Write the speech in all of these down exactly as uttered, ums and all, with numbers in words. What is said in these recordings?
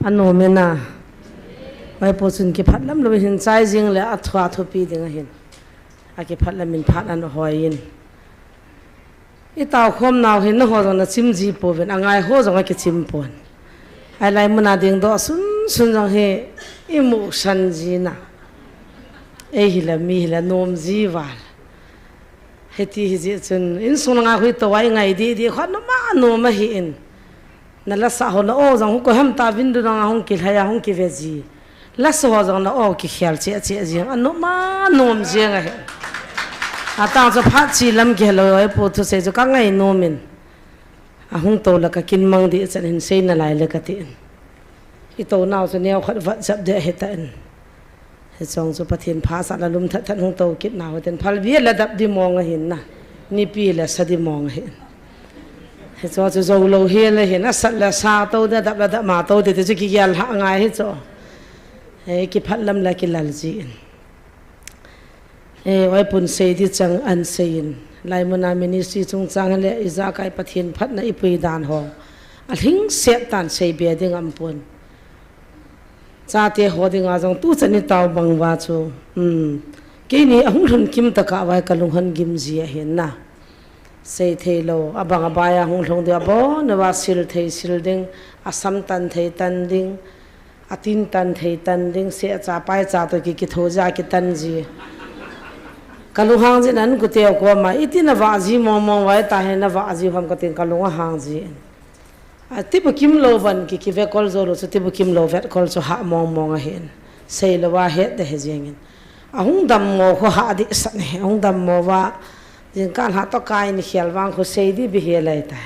Anom e na. Vaipo chun kiphat lam lou hin chai jing le athua thupi ding ahin. Akiphat lam in phat ana hoi in. I tao khom nau hin na ho jong na chim ji pouvin, angai ho jong akichim pon. Ai lai muna ding doh sun sun jong hi i mu san ji na. Ei hi la mi hi la nom ji val. Hiti hi ji chun, insung nga hui to ai ngai di di kho no ma no ma hi in. Na la sa ho na o jong hu ko ham ta vin du na nga hung ki lhai a hung ki ve ji. La sa ho jong na o ki khel che che ji. A no ma nom ji nga hi. A tang cho phat chi lam ki hello ai pu thu sei cho ka ngai nom in. A hung to la ka kin mang di chan hin sei na lai le ka ti in. I to nau cho neo khat vat jap de he ta in. Hi chong chu Pathen pha sa la lum that that hung to kit na ho ten phal bia la dap di mong ahin na. Ni pi la sa di mong ahin. Hi chong chu zo lo hi la hin a sat la sa to da dap la dap ma to de chu ki yal ha ngai hi cho. He ki phat lam la ki lal ji in. E, oi pun sei di chang an sei in. Lai muna ministry chung chang le i ja kai Pathen phat na i pui dan ho. A hling set tan sei bia ding am pun. Chate ho dinga jong tu chan i tao bang va chu. Hmm. Keini a hung lhun kim taka vai ka lung hon gim ji ahin na. Sei thei lo, a bang a bai a hung lhung ding a bon, a va sil thei sil ding, a sam tan thei tan ding, a tin tan thei tan ding, se a cha pai cha to ki ki tho ja ki tan ji. Ka lung hang ji nan ku teo ko ma, i tin a va ji mong mong vai ta he na va ji hom ka tin ka lung a hang ji. A tibu kim lo van ki ki ve kol zo lo chu tibu kim lo vet kol chu ha mong mong ahin. Sei lo va het de he jing in. A hung dam mo kho ha di san he, a hung dam mo va. Jing kan ha to kai ni khial vang kho sei di bi he lai ta.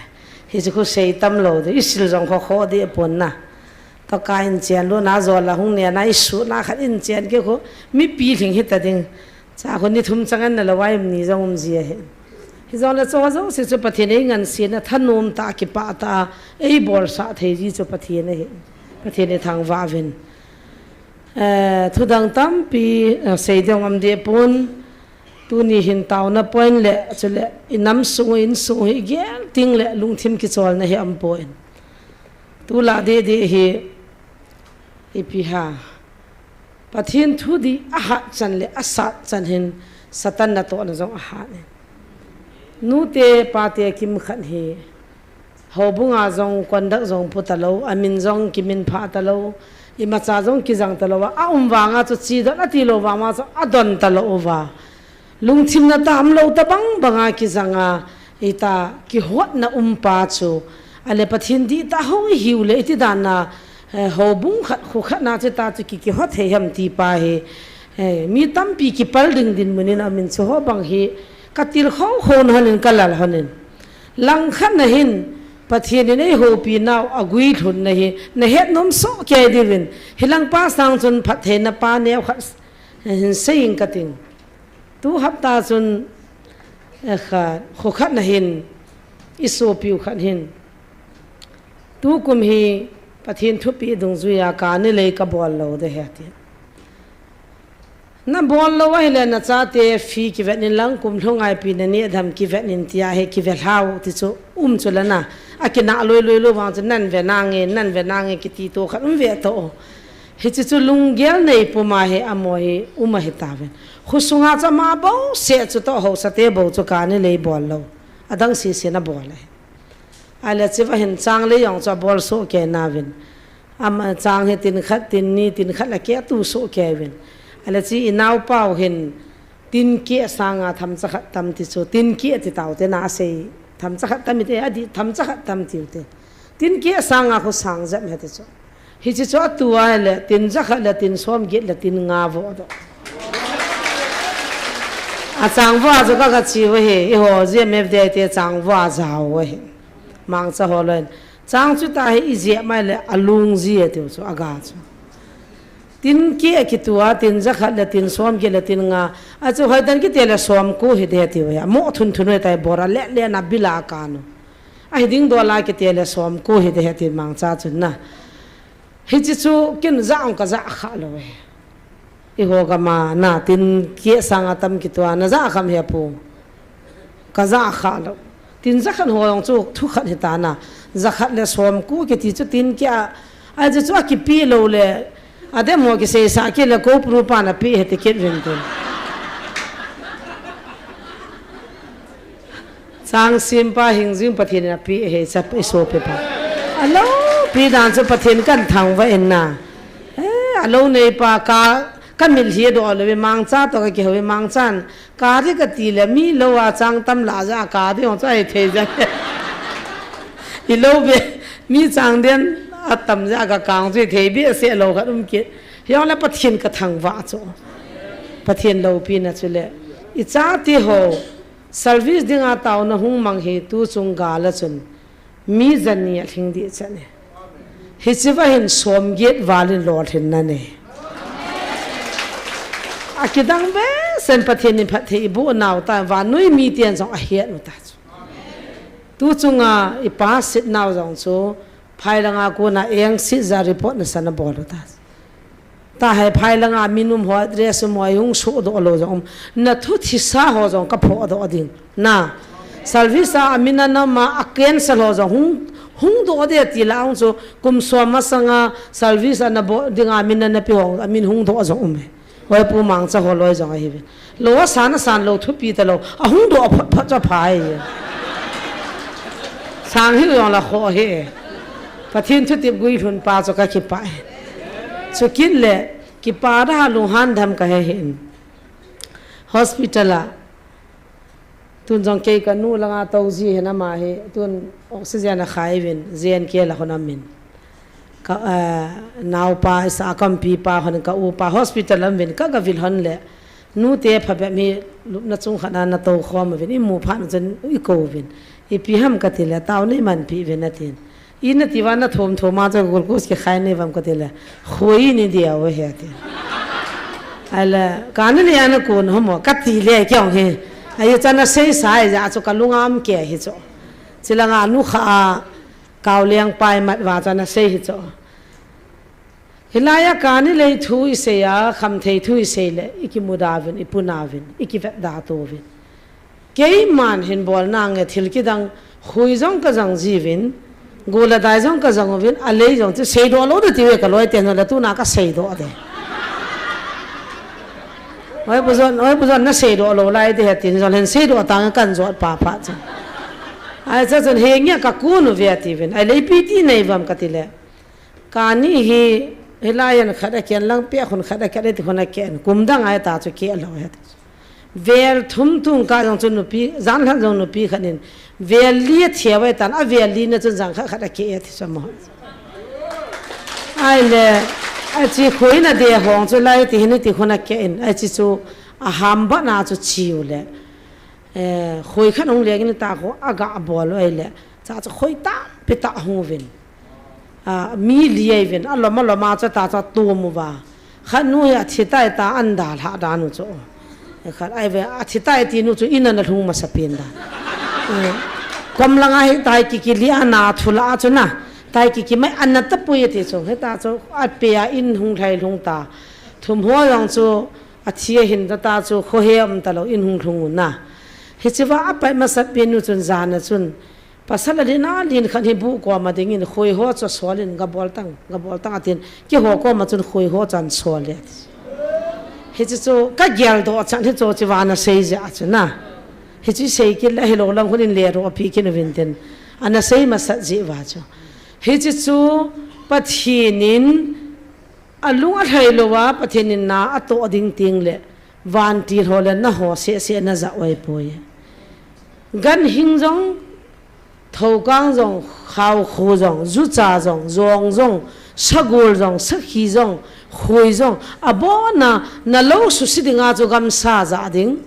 Hi chu kho sei tam lo di, i sil jong kho kho di pon na. To kai in chen lo na zo la hung ne na i su na khat in chen ke kho mi pi hling hi ta ding. Cha khu ni thum chang an na la vai um ni jong um ji ahi. Hi jong le cho jong si chu Pathen ei ngan si na thanom ta ki pa ta ei bol sa thei ji chu Pathen ahi. Pathen ei thang va vin. Eh, thu dang tam pi, eh, sei dong am de pun. Tu ni hin tau na point le chu le i nam sung in sung hi gel ting le lungthim ki chol na hi am po in. Tu la de de hi i pi ha. Pathen thu di a hat chan le a sat chan hin Satan na to na jong a hat ne. Nu te pa te kim khan hi. Ho bunga jong kondak jong pu ta lo, a min jong ki min pha ta lo, i ma cha jong ki jang ta lo, a um vanga chu chi don a ti lo vanga chu a don ta lo va. Lungthim na tam lo ta bang banga ki janga, i ta ki hot na um pa chu. A le Pathen di ta ho i hiu le i ti dan na, Eh, ho bung khat, khu khat na che ta chu ki, ki hot thei ham ti pa hi. Eh, mi tampi ki pal ding din munin a min chu ho bang hi ka til kho kho na hanin ka lal hanin. Lang khat na hin Pathen in ei hopi nau a gui lhun na hi, na het nom so kei divin. Hi lang pa sang chun phat thei na pa neo khat hin sei in ka ting. Tu hapta chun, eh, kha, khu khat na hin, i sopiu khat hin. Tu kum hi Pathen thupi dungjuia ka ni lei ka bol lo de he ti. Na bol lo ahi le na chate fi ki vet nin lang kum lhungai pi na ni dham ki vet nin tia he ki ve hlau ti chu um chu la na. A ki na loi loi lo vang chu nan ve na nge, nan ve na nge ki ti to khat um ve to. Hi chu chu lunggel nei puma he a mo hi um ahi ta ven. Khu sunga cha ma bo se chu to ho sa te bo chu ka ni lei bol lo. A dang si si na bol ahi. A le chi va hin chang le yong chu a bol so ke na vin. Am, chang hi tin khat, tin ni, tin khat la ke tu so ke vin. A le chi i nau pau hin tin ke sanga tham cha khat tam ti chu. Tin ke ti tau te na sei. Tham cha khat tam te a di tham cha khat tam ti te. Tin ke sanga khu sang jam he ti chu. Hi chi chu a tu a le tin ja khat le tin som get le tin nga vo do. A chang vo a chu ka ka chi vo he. I ho ji me de te chang vo a ja vo he. Mang cha ho loin. Chang chu ta hi i je mai le a lung ji e tiu chu a ga chu. Tin ke ki tu a, tin ja khat le tin som ke le tin nga. A chu hoi dan ki te le som ku hi de tiu ya. Mo thun thun hoi tai bora le le na bila ka nu. A hi ding do la ki te le som ku hi de he tin mang cha chun na. Hi chi chu kin ja ong ka ja kha lo e. I ho ga ma na tin ke sanga tam ki tu a na ja kham he pu. Ka ja kha lo. Tin ja khan ho yong chu thu khat hi ta na. Ja khat le som ku ki ti chu tin ke a Ahi chu chu akipe lou le. Adem ho kiseisah kit le Kopru pan ape hiti kit vin tin. Changsim pa hingjing Pathen in ape hi cha isopi pa. Aloupi dan chu Pathen kathangvah in na. Eh, alou nei pa ka, kamil hi doh lou, mangcha toh kakihou, mangchan. Kari kati le mi lou a chang tam lah jeh a kari hung chu ahithei jeng. Ilou ve, mi chang den atam jeh a kakang chu hithei behseh lou khat um kit. Hijongle Pathen kathangvah chu. Pathen loupina chu le. Ichate ho, service dinga taona hung mang hi tuchung gal a chun. Mi jani alhing ding chan e. Hiche va hin somget val in lolhinna nei. Akidang behseh in Pathen in phatthei iboh nau ta, vannoi miten jong ahet u ta chu. Tuchunga ipa set nau jong chu, phai langa kona eng set ja report nasan abol u ta chu. Tahai phai langa min um ho, dress um ho, hung sohdoh lou jong um. Nathu thisa ho jong kaphohdoh ding. Na. Service a amin ana ma, acancel ho jong hung, hungdoh ding ti lah a hung chu, kum som masanga service ana bol dinga min ana pe ho, amin hungdoh jong um e. Hoi pu mangcha ho loi jong ahiuvin. Lou asan asan lou thupi talou. Ahungdoh phot phot chu aphai. Sang hi jong la kho hi. Pathen thutep guilhun pa chu kakipah e. Chukit le, kipa da lunghan dam kahe hin. Hospital a. Tun jong kei kanu langa tou ji hin ama hi. Tun oxygen akhai uvin. J N K la hon amin. Ka, eh, naopa, isa kampi pa hon ka upa hospital a um uvin. Ka gavil hon le. Nute phabep mi lupna chung khat na natou khom uvin. Imu phat na chun ikou uvin. Ipi ham kati le. Tao nei manpi uvin atin. Ina ti uva nathum thum a chu glucose kikhai nei uvam kati le, khoi nei diu ahi ati. Ahile, kani le ana kon hom o, kati le kei jong hi. Ahi chu ana seisa ahi jeh a chu kalunga um kei hi chu. Chilanga nukha a, kaoleng pai mat uva chu ana sei hi chu. Hilai a kani lei thu isei a, khamthei thu isei le, ikimuda uvin, ipuna uvin, ikivetda to uvin. Keiman hin bol nange thil kidang, khui jong kajang jiuvin, gol le dai jong kajang uvin, alei jong chu seidoh lou ding ti uve kaloi ten jong le tuna kaseidoh ding. Hoi pu jon, hoi pu jon naseidoh lou lai ding he tin jong hin seidoh tange kanjot pa pa chu. Ahi chu chun henge kakon uve ati uvin, ahile ipi ti nei uvam kati le. Kani hi, hilai a khat aken lang peh khun khat aken ti khun aken. Kum dang ahi ta chu keh lou ahi ta chu. Vel thum tung ka jong chu nupi, jan lhan jong nupi khat in. Vel li athia uve tan, avel li na chun jang khat khat akeh ahi ti chu mo. Ahile, achi khoi na de hong chu lai ti hin ti khun akeh in. Achi chu aham ba na chu chiu le. Eh, khoi khat hung leng in ta khu aga bol u ahile. Cha chu khoi tampi tah hung uvin. A, mi li ahi uvin, alom alom a chu ta chu atom uva. Khat nu hi athi tai ta an dalha dan u chu. Khat ahi ve, athi tai ti nu chu in ana lhung masa pen dan. Eh, kom langa hi tai kiki li ana thu la chu na. Tai kiki mai ana tapui ati chu. Hita chu ape a in hung lhai lhung ta. Thum ho jong chu athi ahin ta ta chu khohe um talou in hung lhung u na. Hiche va apai masat pen nu chun jan a chun. Pasal a lin a lin khat hi bu koma dingin khoi ho chu asol in gabol tang, gabol tang atin, keiho koma chun khoi ho chu ahin sol le ati. Hiche chu kageldoh chan hichu chu vana sei jeh a chu na. Hichu sei kit le hilou lang hun in le ro api kit uvin tin. Ana sei masat jeh uva chu. Hiche chu Pathen in alung alhai louva Pathen in na atoh ding teng le. Vantil ho le naho seh seh najah u ahipoi. Ganhing jong, thoukang jong, khaokhu jong, jucha jong, jong jong, sagol jong, sakhi jong, khoi jong, abonna nalou susi dinga chu gamsa jah ding.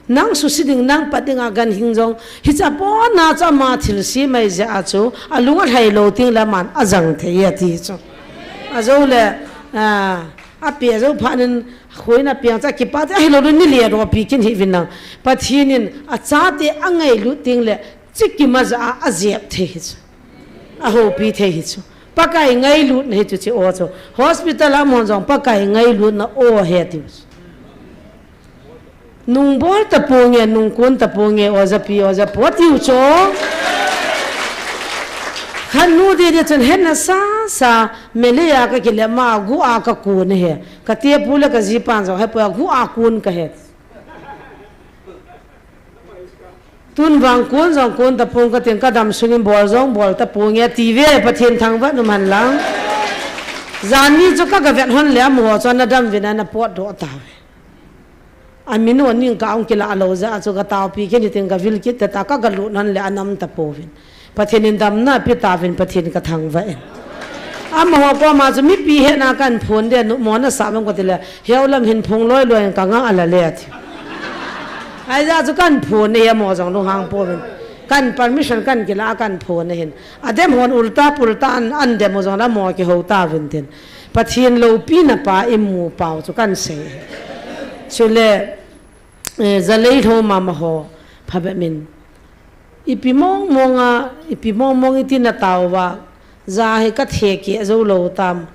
Nang susi ding, nang pat dinga ganhing jong, hiche abonna chu ama thilse mai jeh a chu, alung alhai lou teng le aman ajang thei ati chu. Ajou le, a, Ape jou phat in, khoi na piang cha kipa te, ahilou le ni le ro pi kin hi vin nang. Pathen in achate angailut teng le, chikima jah a ajep thei hi chu. Ahoupi thei hi chu. Pakai ngailutna hi chu chi o chu. Hospital a um hon jong Pakai ngailutna o ahi ati chu. Nung bol taponge, nung kon taponge, oja pi, oja pu, atiu chu. Khat nu didi chun hetna sasa, Malay a kakile ma, gu a kakun ahi. Kate pu le kajipan jong hepoi, gu a kun kahi. Tun vang kun jong kun tapong katin kadam sungin bol jong bol tapong e tive, Pathen thangvah in umhen lang. Janhi chu kagavet hon le amaho chu ana dam uvin ana potdoh tauve. Amin u ning ka ong kila lou jeh a chu kataopi kit in tin kavil kit tata kagalut hon le ana um tapouvin. Pathen in damna ape tauvin Pathen kathangvah in. Amaho koma chu mipi hetna kahin phon de nu mo nasa bang kati le, heulam hin phung loi loi in kanga ala le ati. Ahijeh chu kahin phon e amaho jong lunghang pouvin. Kahin permission kahin kila kahin phon ahin. Adem hon ulta pulta an, an dem u jong le amaho kihou tauvin tin. Pathen loupina pa imu pau chu kahin sei. Chule, eh, Zalei lhou mama ho, phabep in. Ipi mong mong a, ipi mong mong iti nataova, ja hi kathe keh jou lou tam.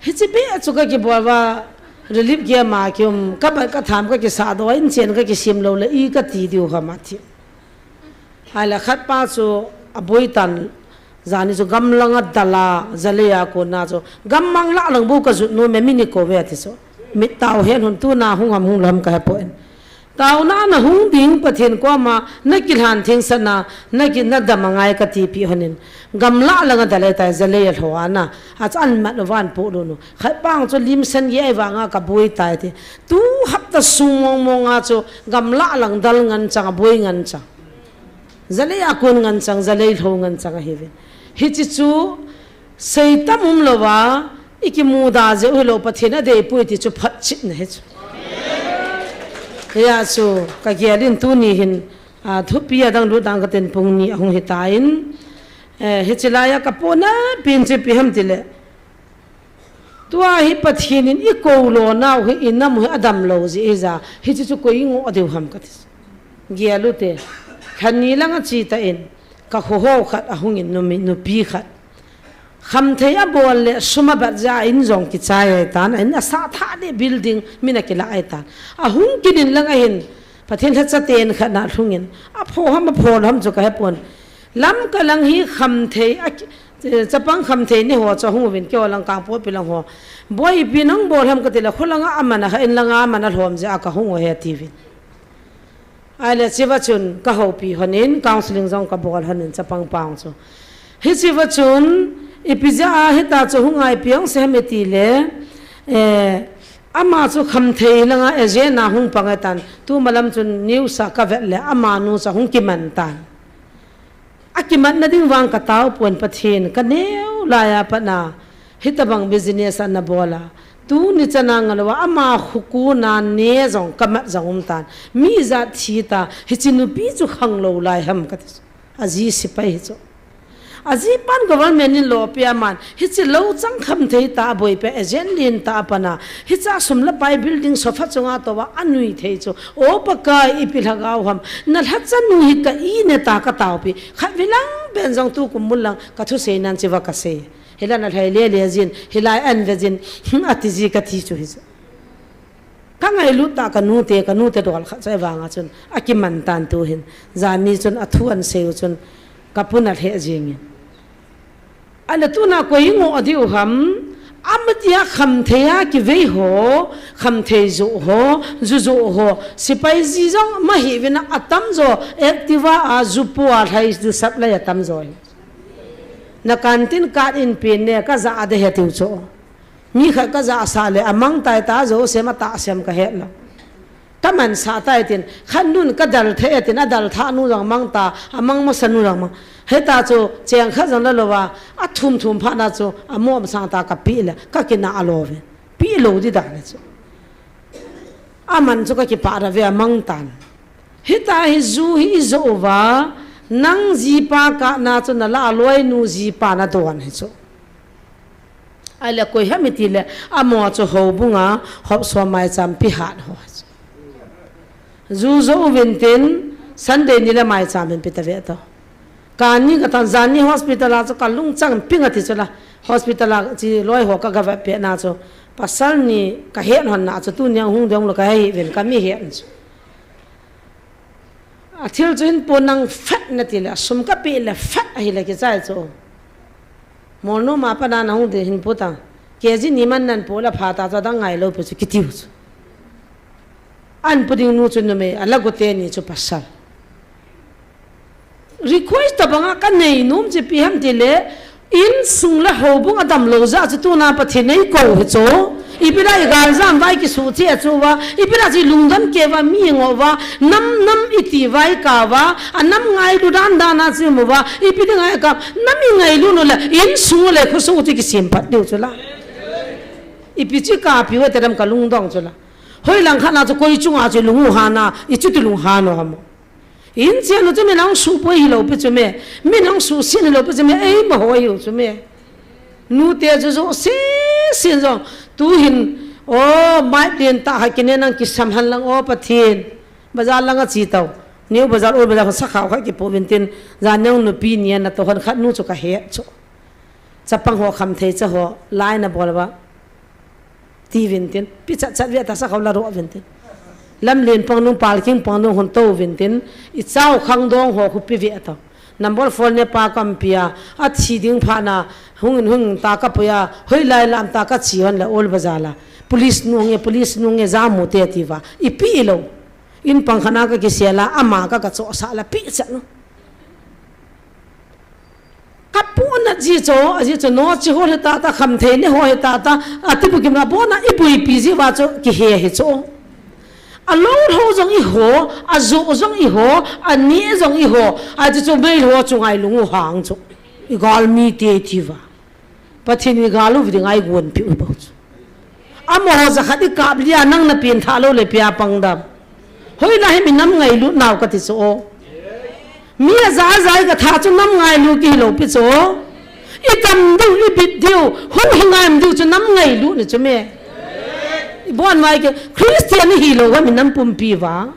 Hiche beh chu kakibol uva, relief camp a kium, kabat katham kakisah doh, inchen kakisem lou le, i kati diu ham ati. Ahile khat pa chu aboi tan, janhi chu gamlang a dal a, Zalei a kona chu, gammang lah lang bou kajot nom e, mi ni kou ve ati chu. Mit tao hen hon tuna hung ham hung lou ham kahepoi. Taona nahung ding Pathen koma, nakilhan thengsahna, naki, nadam angai katipeh hon in. Gamlah lang a dal ahitai, Zalei a lhou a na, achu aman uva ahin polut u. Khat pa chu lim sen gei vang a kaboi tai ti. Tu hapta sung mong mong a chu, gamlah lang dal ngen chang, aboi ngen chang. Zalei a kon ngen chang, Zalei lhou ngen chang ahiuvin. Hiche chu, seitam um louva, ikimuda jeh u hilou Pathen adeipoi ti chu photchetna hi chu. Hia chu, kagel in tuni hin, a, thupi adang lut dang katin pung ni ahung hitan. Eh, hiche laiya kapona pen chu ipi ham tile. Tua hi Pathen in ikou lonau hi inam u hi adam lou jeh hija, hiche chu koi ingoh diu ham kati. Gel ute, lhani lang a che tan, kakhoho khat ahung in numi, nupi khat. Khamthei abol le sum abat jeh a in jong kichai ahitan, in asah thah le building min akilah ahitan. Ahung kit in lang ahin, Pathen lhacha ten khat na lhung in, apho ham, apho lou ham chu kahepon. Lamka lang hi khamthei a, eh, chapang khamthei ni ho chu ahung uvin keiho lang Kangpokpi lang ho. Boi ipi nabol ham kati le, kho lang a aman akha in lang a aman alhom jeh a kahung u ahi atiuvin. Ahile hicheva chun kahoupi hon in, counseling jong kabol hon in chapang pa chu. Hicheva chun, ipi jeh a hita chu hung a ipi hung sei ham iti le, eh, ama chu khamthei lang a agent a hung pang ahitan, tumalam chun news a kavet le, amanu chu ahung kiman tan. Akimatna ding vang katao pon Pathen kaneo laiya pat na, hitabang business ana bol a. Tuni chan a ngal uva ama khokona ne jong kamat jong um tan. Mi jat thi ta, hiche nupi chu khang lou lai ham kati. Aji sepai hi chu. Aji pan government in lopi aman, hiche lou chang khamthei ta aboipi agent lentah a pat na, hiche sum le pai building sofa chunga touva anui thei chu. O Pakai ipi lhagao ham, nalhacha nu hi ka-i ne ta kataopi. Khatvei lang pen jong tukum mun lang kathusei nan hicheva kasei. Hilai nalhai lele jin, hilai an ve jin, ati ji kati chu hi chu. Kangailut tah kanute, kanute dol khat chu ahivanga chun, akiman tan tu hin, janhi chun athu ahin sei u chun, kapuna lheh jing in. Ahile tuna koi ingoh diu ham, amatia khamthei a kivei ho, khamthei joh ho, ju joh ho, sepai ji jong mahi uvin atamjo, Activa a ju po a lhai ju sap lai atamjo hi. Na canteen card in pen ne, kajah a de he tiu chu. Mi khat kajah sah le, amang tai ta jouse ma tahsem kahet lou. Kamansah tai tin, khat nun kadal thei e tin, adal thah nu jong mang ta, amang masa nu jong mang. Hita chu, cheng khat jong la louva, athum thum phat na chu, amom sang ta kapeh le, kakinah lou ve. Peh lou di dan le chu. Aman chu kakipah ra ve amang tan. Hita hi ju hi ijoh uva, nang jipa kah na chu nala loinu jipa nadon hi chu. Ahile koi ham iti le, amaho chu houbung a, hop som maicham pi hat ho chu. Ju joh uvin tin, Sunday ni le maicham hin pe ta ve to. Kani katan janhi hospital a chu kalung chang ping ati chu la. Hospital a chi loi ho kagave peh na chu. Pasal ni kahet hon na chu tuni a hung dong lou kahe uvin kami het chu. Athil chu hin po nang phat nati le, asum kapeh le phat ahile kichai chu. Molnom a pat na nahung ding hin pu ta. Kg ni man nan pu la pha ta chu adang ngailou pi chu kitiu chu. An pu ding nu chu numei, ala go teni chu pasal. Request tabanga kanei nom chu ipi ham tile, insung le houbung adamlou jeh chu tuna Pathen in eikou hi chu. Ipi dia i galjam uva i kisuhtheng uva, ipi dia chu i lungdon kei uva, mi ngou uva, nam nam i ti uva i kap uva, a nam ngailu dan dan a chu i um uva, ipi dinga i kap, nam i ngailu nau le, insung le khosung chu kisem phat diu chu la. Ipi chu i kap uva ti dam ka lungdong chu la. Hoilang khat na chu koi chunga chu i lung u hana, i chuti lung hana ham. Inchen u chu min ahung suhpoi hilou pi chu me. Min ahung suhset hilou pi chu me. Eima ho hiu chu me. Nute chu jouse, sen jong. Tuhin, o, mai lien tah khat kine nang kisam hen lang o Pathen. Bazar langa che tau. New Bazar, Old Bazar, sakhao khat kipoh uvin tin. Jan neo nupi nia natoh hen khat nu chu kahet chu. Chapang ho khamthei cha ho, lai nabol uva. Ti uvin tin, pi chat chat uve ta sakhao la ro uvin tin. Lamlen pang nung parking pang nung hung tou uvin tin, i chao khangdong ho khu pe uve ta. Number four ne pa kam pia, athi ding phat na, hung in hung ta kapui a, hoilai lam ta kache hon le Old Bazar la. Police nu nge, police nu nge jamu te ti uva. Ipi ilou. In pang khat na kakisel a, ama ka kachohsah la pi chat nu. Kapohnat ji chu, aji chu no chi ho le tata khamthei ne ho he tata, ati bukim la bona i buipi ji uva chu kihe hi chu. Alou ho jong i ho, ajo jong i ho, ani jong i ho, aji chu mei ho chu ngailung u hang chu. I galmi te ti uva. Pathen in i gal u ding a i gonpi u bou chu. Amaho jakhat i kap lia nang na pengthah lou le ipi a pang dam. Hoilai hi mi nam ngailut nau kati chu o. Mi aja aja i katha chu nam ngailu kihilou pi chu o. I tam diu, i bit diu, hung hi ngai diu chu nam ngailu ni chu me. I bon mai ke Christian i hilou va mi nam pumpi va.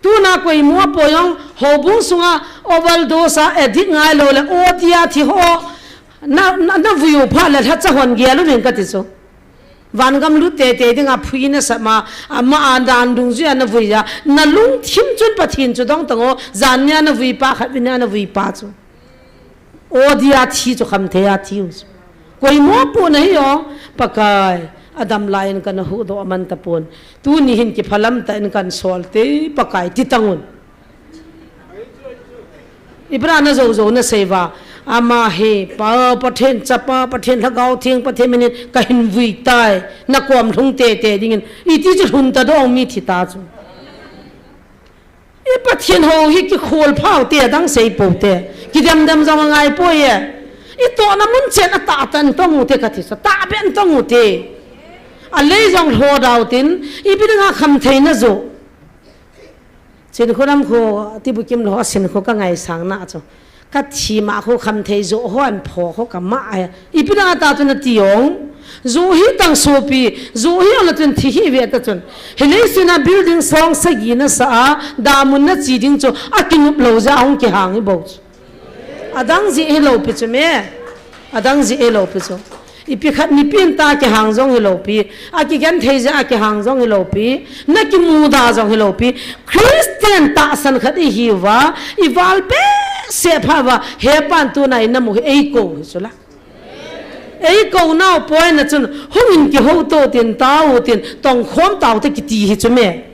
Tuna koima po jong, houbung sunga overdose a addict ngailou le, o tia thi ho, na, na, na vui u phat le lhacha hon gel uvin kati chu. Vangam lut tete dinga phui na sap ma, ama a dan dungjuia na vui a, na lungthim chun Pathen chu dong tang o, jan nia na vui pa, khatvei nia na vui pa chu. O dia thi chu khamthei a thi u. Koima po na hi o, Pakai, adam lai in kana huhdoh man tapon. Tuni hin kiphalam tah in kan sol te, Pakai, ti tang un. Ipi dia na jou jou na sei va, ama hi, Pa Pathen, Chapa Pathen, Lhagao Theng Pathen min in kahin vui tai, na kom lhung tete dingin, iti chu lhun ta dong mi thi ta chu. I Pathen hou hi kikhol phau te, adang sei pou te. Kidem dem jong angai poi e. I tohna mun chen a tah tah in tong u te kati sa, tah beh in tong u te. Alei jong lho dau tin, ipi dinga khamthei na jo. Chinkholam kho, Tibukim lho, Chinkho ka ngaisang na chu. Ka thi ma kho khamthei jo ho an pho kho ka ma a. Ipi dinga ta chu na ti ong. Jo hi tang sopi, jo hi ana chun thi hi ve ta chun. Hilei suna building song sagi na sa a, damun na chi ding chu, a kinup lou ja hung kihang hi bou chu. Adang ji hilou pi chu me. Adang ji hilou pi chu. Ipi khat ni pin ta kihang jong hilou pi. A kigenthei ja a kihang jong hilou pi. Na kimuda jong hilou pi. Christian tahsan khat i hi uva, i val behseh pha uva, he pan tuna i na mu hi eikou hi chu la. Eikou nau poi na chun, hung in kihou to tin, tao tin, tong khom tao te kiti hi chu me.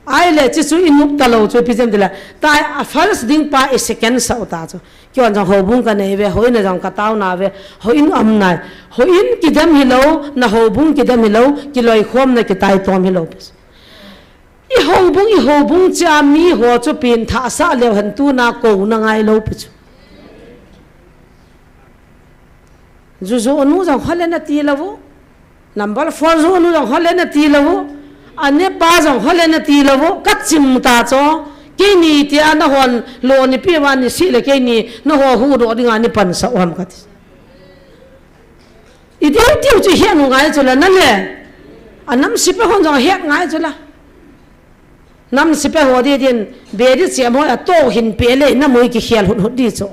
Ai le chi chu i nup ta lou chu ipi jem ti la. Tai a first ding pa i second sa u ta chu. Kion jong houbung ka nei ve, hoi na jong ka tao na ve, hoi in um nai. Hoi in kidem hilou, na houbung kidem hilou, kiloikhom na kitai tom hilou. I houbung, i houbung cha mi ho chu pengthah sah leu hen tuna kouna ngailou pi chu. Ju ju nu jong hole na ti lou. Number four ju nu jong hole na ti lou. Ane pa jong hole na ti lou. Ka chim ta chu. Keini tia na hon lo ni pi va ni si le keini na ho huhdoh dinga ni pan sa u ham kati. I diu diu chu hian u ngai chu la na le. A nam sipa hon jong hian ngai chu la. Nam sipa ho di din, be di che mo a to hin pe le na mui kikhel hut hut di chu.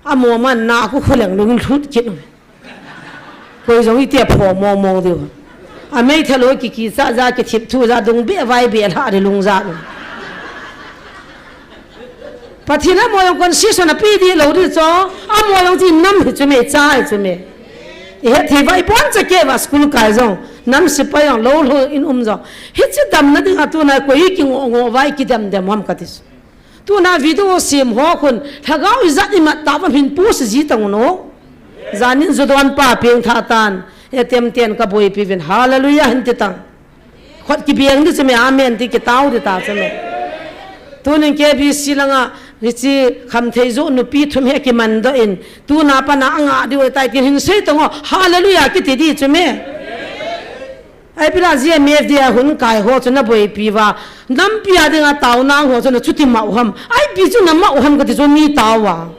A mo man na ku khuleng lung lut kit u. Koi jong i tia pho mong mong diu. A mei thalo ki ki cha ja ki thip thu ja dung be vai be lha di lung ja u. Pathen in amaho jong concession ape ding lou ding chu. Amaho jong chu nam hi chu me, cha hi chu me. Ihet thei uva, ibon cha kei uva school kai jong, nam sepai jong, lou lou in um jong. Hiche damna dinga tuna koi kingoh ngoh uva ikidem dem ham kati chu. Tuna video sem ho khun, lhagao ijat imat tah uva hin post ji tang un o. Janin ju don pa peng tha tan, atem ten kaboipi uvin, hallelujah hin ti tang. Khut kibeng ding chu me, amen ti kitao ding ta chu me. Tunin K B C langa, hiche khamthei joh nupi thum hi akiman doh in, tuna pat a anga ding ahitai tin hin sei tang o, hallelujah kiti ding chu me. Ahipoi la G M F D a hun kai ho chu naboipi uva, nampi a dinga taona ho chu nachuti mah u ham. Ipi chu namah u ham kati chu mi tao uva.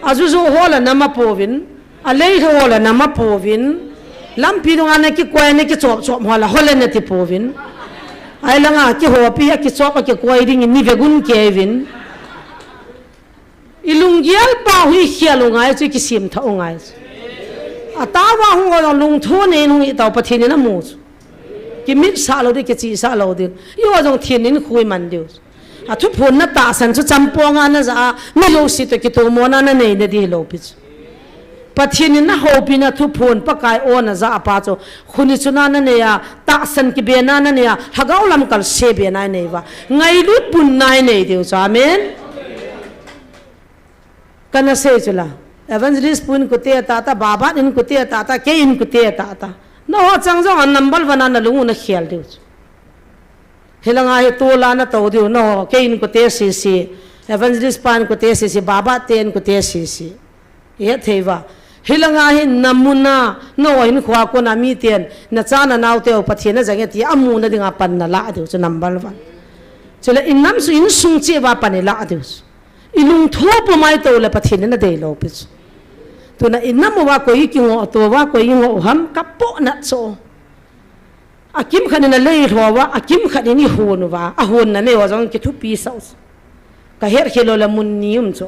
Aju joh ho la nama pouvin, alei ho la nama pouvin, lampi dunga nakikoi nakichop chop ho la ho la nati pouvin. Ahilanga kihopi a kichop a kikoi dingin ni vegun keivin. Ilunggel pa hi khel u ngai chu, kisim tha u ngai chu. Atao uva hung o lungthim nei in hung hi tao Pathen in amu chu. Kimit sah lou ding, kichih sah lou ding. Eiho jong thin in khui man diu. Athuphon na tahsan chu champonga naja a, mi jouse toh kitomona nanei na ding hilou pi chu. Pathen in nahoupina thuphon Pakai o naja a pa chu. Khut ni chuna nanei a, tahsan kibena nanei a, lhagao lamkal se bena inei uva. Ngailut bunna inei diu chu. Amen. Kana sei chu la. Evangelist pu in kute tata, Babat in kute tata, kei in kute tata. Naho chang jong a number one a nalung u nakhel diu chu. Hilanga hi tol a nato diu, naho, kei in kute sisi, Evangelist pa in kute sisi, Babat te in kute sisi. Ihet thei uva. Hilanga hi namun a, naho hinkhoa kona miten, nacha nanao teu Pathen ajang e ti amu na dinga pan nalah diu chu number one. Chule inam su insung cheh uva pan ilah diu chu. Ilungthim pum a ito le Pathen in adei lou pi chu. Tuna inam uva koi kingoh to uva koi ingoh u ham kapohnat chu. Akimkhat in alei lhou uva, akimkhat in ihon uva, ahonna nei uva jong kithupi sah u chu. Kahet khel lou le mun ni um chu.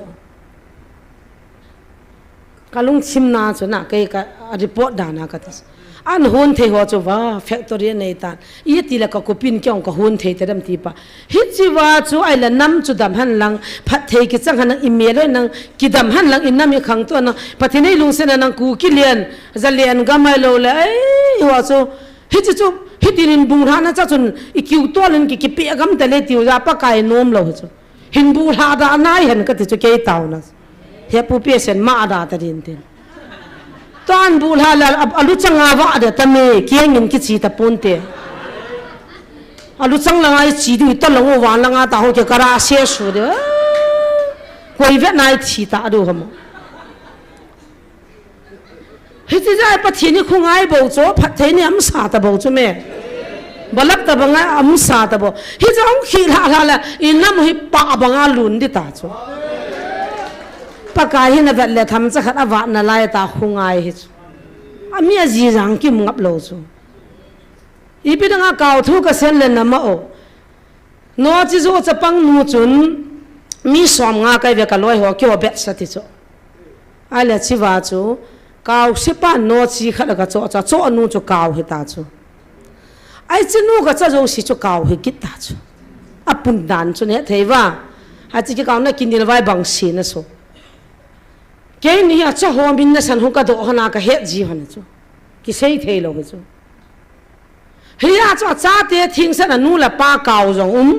Kalungthim na chu na, kei ka report dan a kati. An hon thei ho chu uva, factory anei tan. Iti le ka kupin kei ong ka hon thei tadem ti pa. Hiche uva chu ahile nam chu dam hen lang, phatthei kichang hen lang, imel loi nang, kidam hen lang, inam ikhangtou nang, Pathen in eilungset na nang Kuki len, Zalen gam ahilou le, ei, ho chu, hiche chu, hitin in bung lhahna cha chun, ikiu tol in ki, kipeh gam tale tiu ja Pakai nom lou hi chu. Hin bu lha da nai hen kati chu kei taona. He pu P S N ma da ta din tin. Tan bu lha la a, aluchang a va de ta me, kiang in kichi ta pon te. Aluchang langa ichi diu ta long u van langa ta ho ke kara se su de. Koi vet nai thi ta diu ham. Hiche jeh a Pathen hi khongai bou chu, phatthei ni amsa ta bou chu me. Balap ta banga amsa ta bou. Hiche hung khi lha lha le, inam hi pa banga lun di ta chu. Pakai hin avet le themcha khat avat nalai ta khongai hi chu. Ami aji jang kim ngap lou chu. Ipi danga kau thu ka sen le nama o. Nochi jo chapang nu chun mi som nga kai ve ka loi ho kio bet sa ti chu. Ahile chiva chu kau sipa nochi khat ka cho cha cho nu chu kau hita chu. Ai chi nu ka cha jo si chu kau hi kit ta chu. Apun dan chu ne thei va. Achi ki kau na kinil vai bang si na so. Keini hi acha ho min na san hu ka do hana ka het ji hana chu. Kisei thei lou hi chu. Hia chu achate thingset anu le pa kau jong um.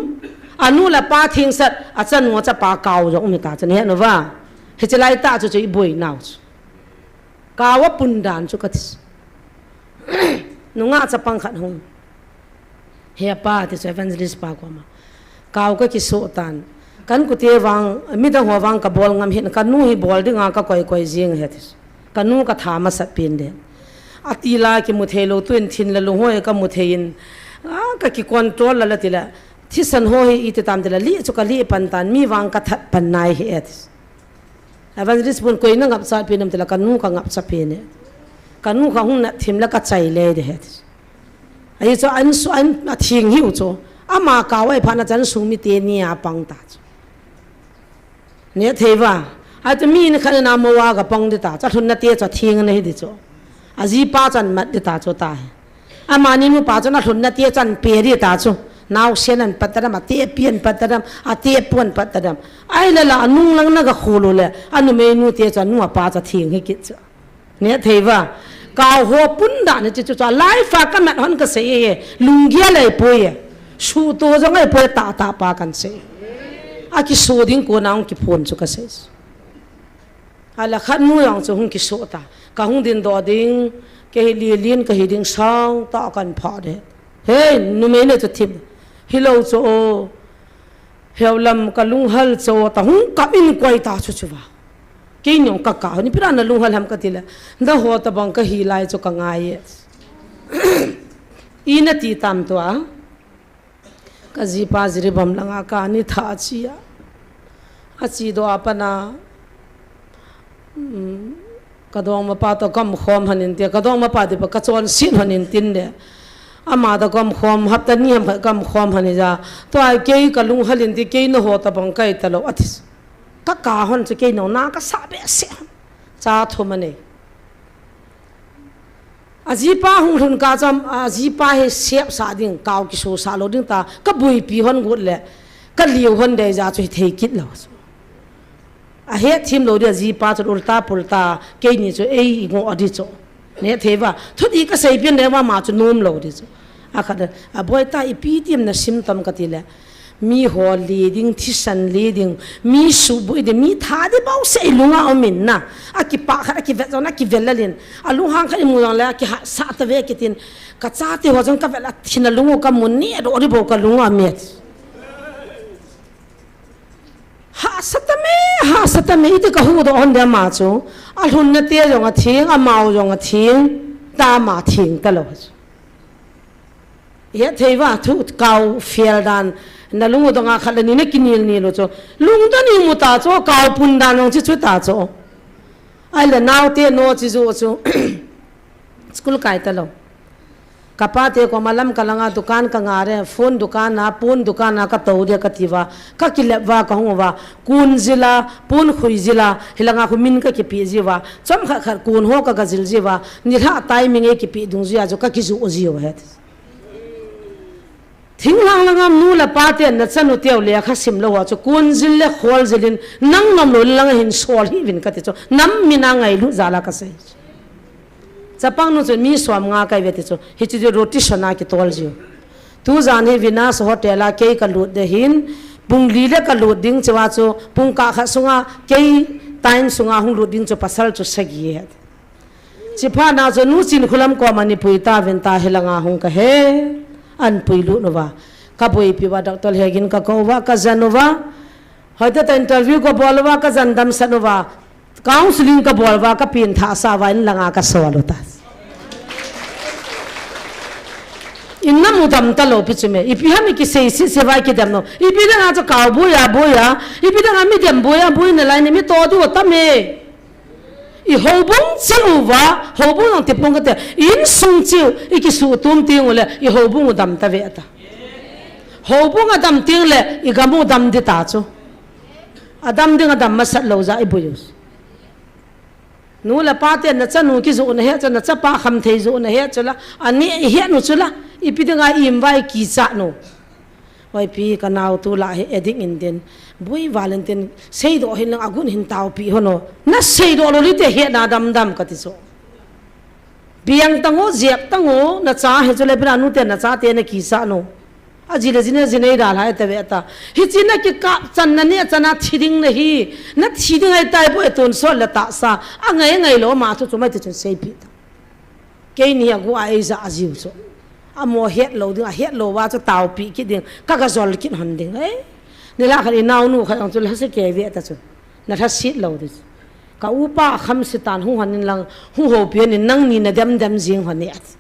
Anu le pa thingset achanu achapa kau jong um hita chu nahet uva. Hiche lai ta chu chu iboi nau chu. Kau apun dan chu kati. Nunga chapang khat hung. He pa ti chu evangelist pa koma. Kau ka kiso tan. Kan kute vang, midang ho vang ka bol ngam hin, ka nu hi bol dinga ka koi koi jing he ti. Ka nu ka tha masat pen de. Ati la kimu thei lou tuin thin le lung ho ka mu thei in, a, ka ki control la la ti la. Thisan ho hi iti tam ti la, li chu ka li pan tan, mi vang ka that pan nai hi e ti. Evangelist pun koi na ngap cha pen am ti la, ka nu ka ngap cha pen e. Ka nu ka hung na thim la ka chai le de he ti. Ahi chu an su an a thing hiu chu. Ama kau ai phat na chan sung mi te ni a pang ta chu. Ne thei va. Ahi chu mi ni khat na mo wa ka pang di ta. Cha lhun na te cha thing na hi di chu. A ji pa chan mat di ta chu ta hi. Ama ni nu pa chu na lhun na te chan pe di ta chu. Naosen an pat tadam, atepi an pat tadam, atepu an pat tadam. Ahinla la anung lang na ga khol u le, anumeinu te chu anu apa chu theng hi kit chu. Neh thei uva. Kau ho pun dan hi chu chu chu. Life a ka mat hon ka sei e. Lunggel ahipoi e. Suhto jong ahipoi e, tahtah pa kan sei. Akiso ding kona hung kiphon chu ka sei. Ahinla khat nu jong chu hung kiso ta. Ka hung dingdoh ding, kei hi lilin ka hi ding sang tah kan pha de. Hei, numei ne chu thim. Hilou chu o. Heulam ka lunghal chu o ta hung kap in koi ta chu chu uva. Kei nung ka kap, ni pira na lunghal ham ka ti le. Na ho tabang ka hi lai chu ka ngai e. I na ti tam tua. Ka jipa Jiribam langa ka ni tha a chi a. A chi doh a pat na, um, ka dongmapa toh ka um khom hon in tia, ka dongmapa ti pa ka chonset hon in tin le. Ama toh ka um khom, hapta ni ham khat ka um khom hon in ja. Tua kei ka lunghal in ti kei na ho tabang kai ta lou a ti. Ka kap hon chu kei nung na ka sa behseh hon. Cha thum a nei. A jipa hung lhun kah chu, a jipa hi sepsa ding, kau kisosah lou ding ta, ka boipi hon got le, ka liu hon dei ja chu hi thei kit lou. A hetthim lou ding a jipa chu ulta pulta, keini chu ei i ngoh a di chu. Neh thei uva, thudih ka seipeh le uva ama chu nom lou di chu. A khat le, a boi ta ipi tim na sim tam ka ti le, Mi ho li ding, thisan li ding, mi suboi ding, mi tha ding bouseh i lunga um in na. A kipah khat, a kivet jong, a kivel lel in. A lunghang khat i mu jong le, a kihahsah ta ve kitin. Ka chate ho jong ka vel a thin a lung u ka mu ni a doh ding bou ka lunga um e. Hahsa ta me, hahsa ta me, iti ka huhdoh hon dia ama chu. A lhunna te jong a theng, a mau jong a theng, ta ama theng ta lou. Hethei uva thu kau fel dan, na lung u dong a khat le ni na kinil nil u chu. Lungdon i mu ta chu, kau pun dan jong chi chu ta chu. Ahile naote no chi ju chu. School kai ta lou. Ka pate koma lam ka langa dukan ka nga re, phone dukan a, pon dukan a ka tou dia ka ti uva. Ka kilep uva ka hung uva. Kun jil a, pon khui jil a, hilanga khu min ka kipeh ji uva. Chomkhat khat kun ho ka ga jil ji uva. Nilhah timing ei kipeh dungjuia chu ka kijoh ji u ahi. Thinglhang langa nu le pa ten na chanu teu lekha sim lou ho chu kun jil le khol jil in nang nom lou le langa hin sol hih uvin ka ti chu nam min a ngailut jal a ka sei. Chapang nu chu mi som nga kai ve ti chu hiche chu rotation a kitol jiu. Tujan hi Venus Hotel a kei ka lut de hin pung li le ka lut ding chua chu pung kah khat sunga kei time sunga hung lut ding chu pasal chu sagi he. Chiphat na chu nu Chinkholam koma ni pui ta vin ta hilanga hung ka he. An pui lut uva. Ka boipi uva doctor Hegin ka kou uva ka jan uva. Hoitah ta interview ka bol uva ka jan damsat uva. Counseling ka bol uva ka pengthah sa uva in langa ka sol u ta. In nam u dam ta lou pi chu me. Ipi ham i kisei sese uva i kidem lou. Ipi dang a chu kau boi a boi a. Ipi dang a mi dem boi a boi na lai ni mi to diu ta me. I houbung cheh uva, houbung jong ti pong kate, insung cheh u, i kisuh tum teng u le, i houbung u dam ta ve ta. Houbung a dam teng le, i gam u dam di ta chu. A dam ding a dam masat lou ja i boi u. Nu le pa ten na chanu kijoh na he chu, na chapa khamthei joh na he chu la, ani i he nu chu la, ipi ding a i im uva i kichat nu. Oi pi, ka nao tu la hi addict in tin, boi val in tin, seidoh hin lang agun hin taopi hon o. Na seidoh lou le te hetna damdam ka ti chu. Biang tang o, jep tang o, na cha hi chu le pina nu te na chate na kichat nu. A ji le ji ne ji nei da lai ta ve ta. Hiche na kikap chan na ne chan a thi ding na hi. Na thi ding ahi tai boi tonsot le tahsa. A ngai ngai lou ma chu chu mai ti chun seipi ta. Keini a gu a ei ja a jiu chu. Amo het lou ding, a het lou uva chu taopi kit ding, ka ga jol kit hon ding. Ei, nilhah khat i naonu khat jong chu lhase kei ve ta chu. Na lhaset lou ding. Ka upa a khamse tan hung hon in lang, hung houpi hon in nangni na dem dem jing hon e ati.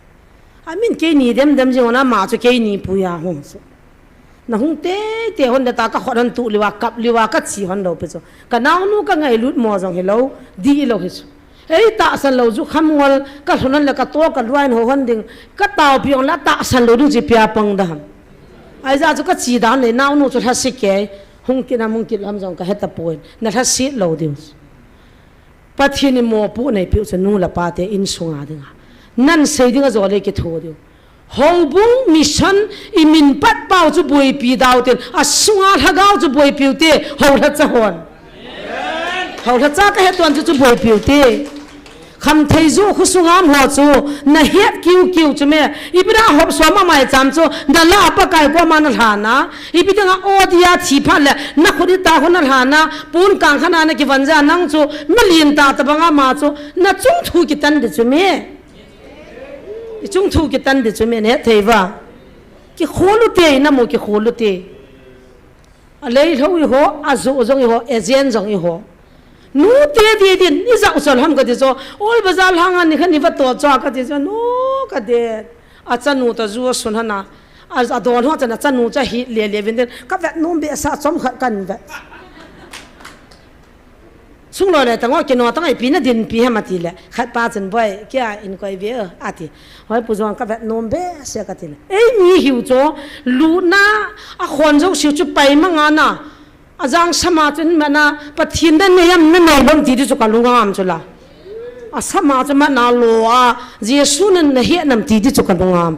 Amin keini dem dem jing hon a ama chu keini pui a hung chu. Na hung teitei hon de ta ka khut hon tuh liu a, kap liu a, ka chi hon lou pi chu. Ka naonu ka ngailut mo jong hilou, di lou hi chu. Ei tahsan lou ju kham ngol, ka lhun hon le ka to ka luai in ho hon ding, ka taopi hon le tahsan lou ding chi pia pang da ham. Ahi ja chu ka chi dan le naonu chu lhase kei, hung kit nam hung kit lam jong ka he ta poi, na lhaset lou diu. Pathen in mopoh neipiu chu nu le pa te insung a dinga. Nan sei ding a jo le kitho diu. Houbung mission i min pat pau chu boipi dau tin, a sunga lhagao chu boipiu te, houlhacha hon. Houlhacha ka hetuan chu chu boipiu te. Khamthei ju khu sunga um ho chu, na het kiu kiu chu me, ipi da hop soma mai cham chu, na la Pakai koma na lhana, ipi dinga odia thi phat le, na khut i ta khu na lhana, pun kang khana na kivan ja nang chu, na lin ta ta banga ma chu, na chung thu kitan di chu me. I chung thu kitan di chu me, na het thei va. Kikhol u te, na mu kikhol u te. A lei lho i ho, a ju jong i ho, a jen jong i ho. Nu te di din, i ja u chol ham ka ti cho, ol bazar hanga ni khan ni va to cho ka ti cho, nu ka de. A chanu ta ju sun hana. A, a don ho chana chanu cha hi le le vin din, ka vet nom be sa chom khat kan vet. Sung lo le tango kino tangai pi na din pi hama ti le. Khat pa chun boi, kia in koi ve, a ti. Hoi pu jong ka vet nom be se ka ti le. Ei mi hiu cho, lu na, a khon jo siu chu pai manga na. A jang sama chun mana, Pathian dan ne yam na nei lom ti di chu ka lungam chu la. A sama chu mana lo a, Jesu nan na he nam ti di chu ka lungam.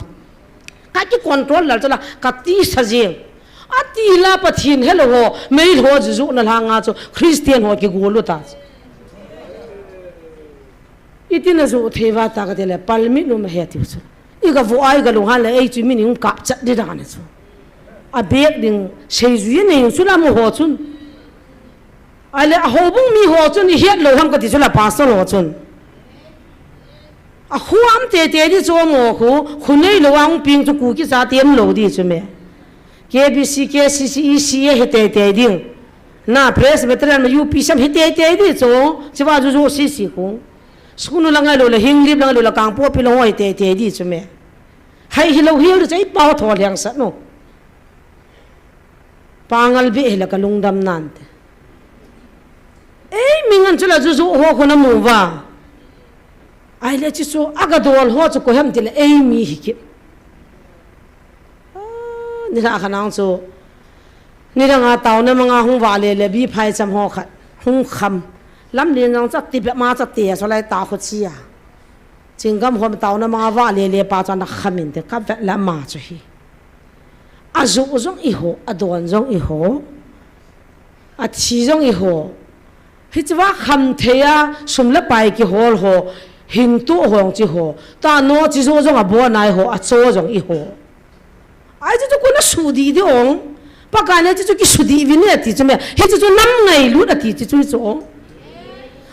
Ka ki control lal chu la, ka ti sa jing. A ti la Pathian he lo ho, mei ho ju ju na langa chu, Christian ho ki golu ta. Iti na ju thei va ta ka ti le, palmit nu ma he ti chu. I ka vu ai ka lung han le, ei chu mi ni hung kap chat di dan chu. A bek ding, sei ju ye nei chu la mu ho chun. Ai le, a houbung mi ho chun, i het lo ham ka ti chu la pastor ho chun. A khu am te te di chu mo khu, khu nei lo ang ping chu ku ki sa ti am lo di chu me. K B C, K C C, E C A he te te ding. Na Presbyterian ma U P C M he te te di chu, chi va ju ju si si khu. Sukunu la ngai lo la, Hinglip la ngai lo la, Kangpokpi la ngai te te di chu me. Hai hi lo hi lo chai pau tho liang sa no. Pangal be hi la ka lungdam nan te. Ei, mi ngan chu la ju ju ho khu na mu va. Ai le chi chu a ka dol ho chu ko hem ti le ei mi hi ki. Ah, ni la kha nang chu. Ni danga tau na manga hung va le le bi phai cham ho khat. Hung kham. Lam le nang cha ti be ma cha te so lai ta khu chi a. Chingam hom tau na manga va le le pa cha na kham in te ka vet la ma chu hi. A ju jong i ho, a don jong i ho. A thi jong i ho. Hi chu va kham thei a, sum le pai ki hol ho. Hing tu hong chi ho. Ta no chi ju jong a bo nai ho, a cho jong i ho. Ai chu chu ko na su di di ong. Pakai na chu chu ki su di vi ne ti chu me. Hi chu chu nam ngai lut a ti chu chu chu ong.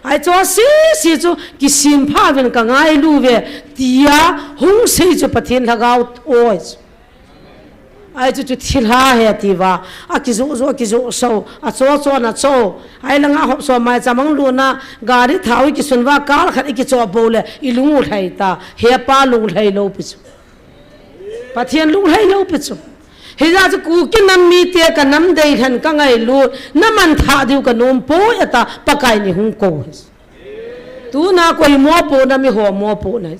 Ai chu si si chu ki sim pha vin ka ngai lu ve. Tia hung sei chu Pathian lhagao oi chu. Ai chu chu thil ha he ti va. A ki zu zu, a ki zu so. A cho cho na cho. Ai la nga hop so mai cha mang lu na. Gari thau i ki sun va kal khat i ki cho bo le. I lung u lhai ta. He pa lung lhai lo pi chu. Pathian lunglhai lo pi chu. Hijeh chu Kuki nam mite ka nam dei lhen ka ngailut, na man thah diu ka nom poi ata Pakai ni hung ko hi. Tuna koi mopo na mi ho mopo na hi.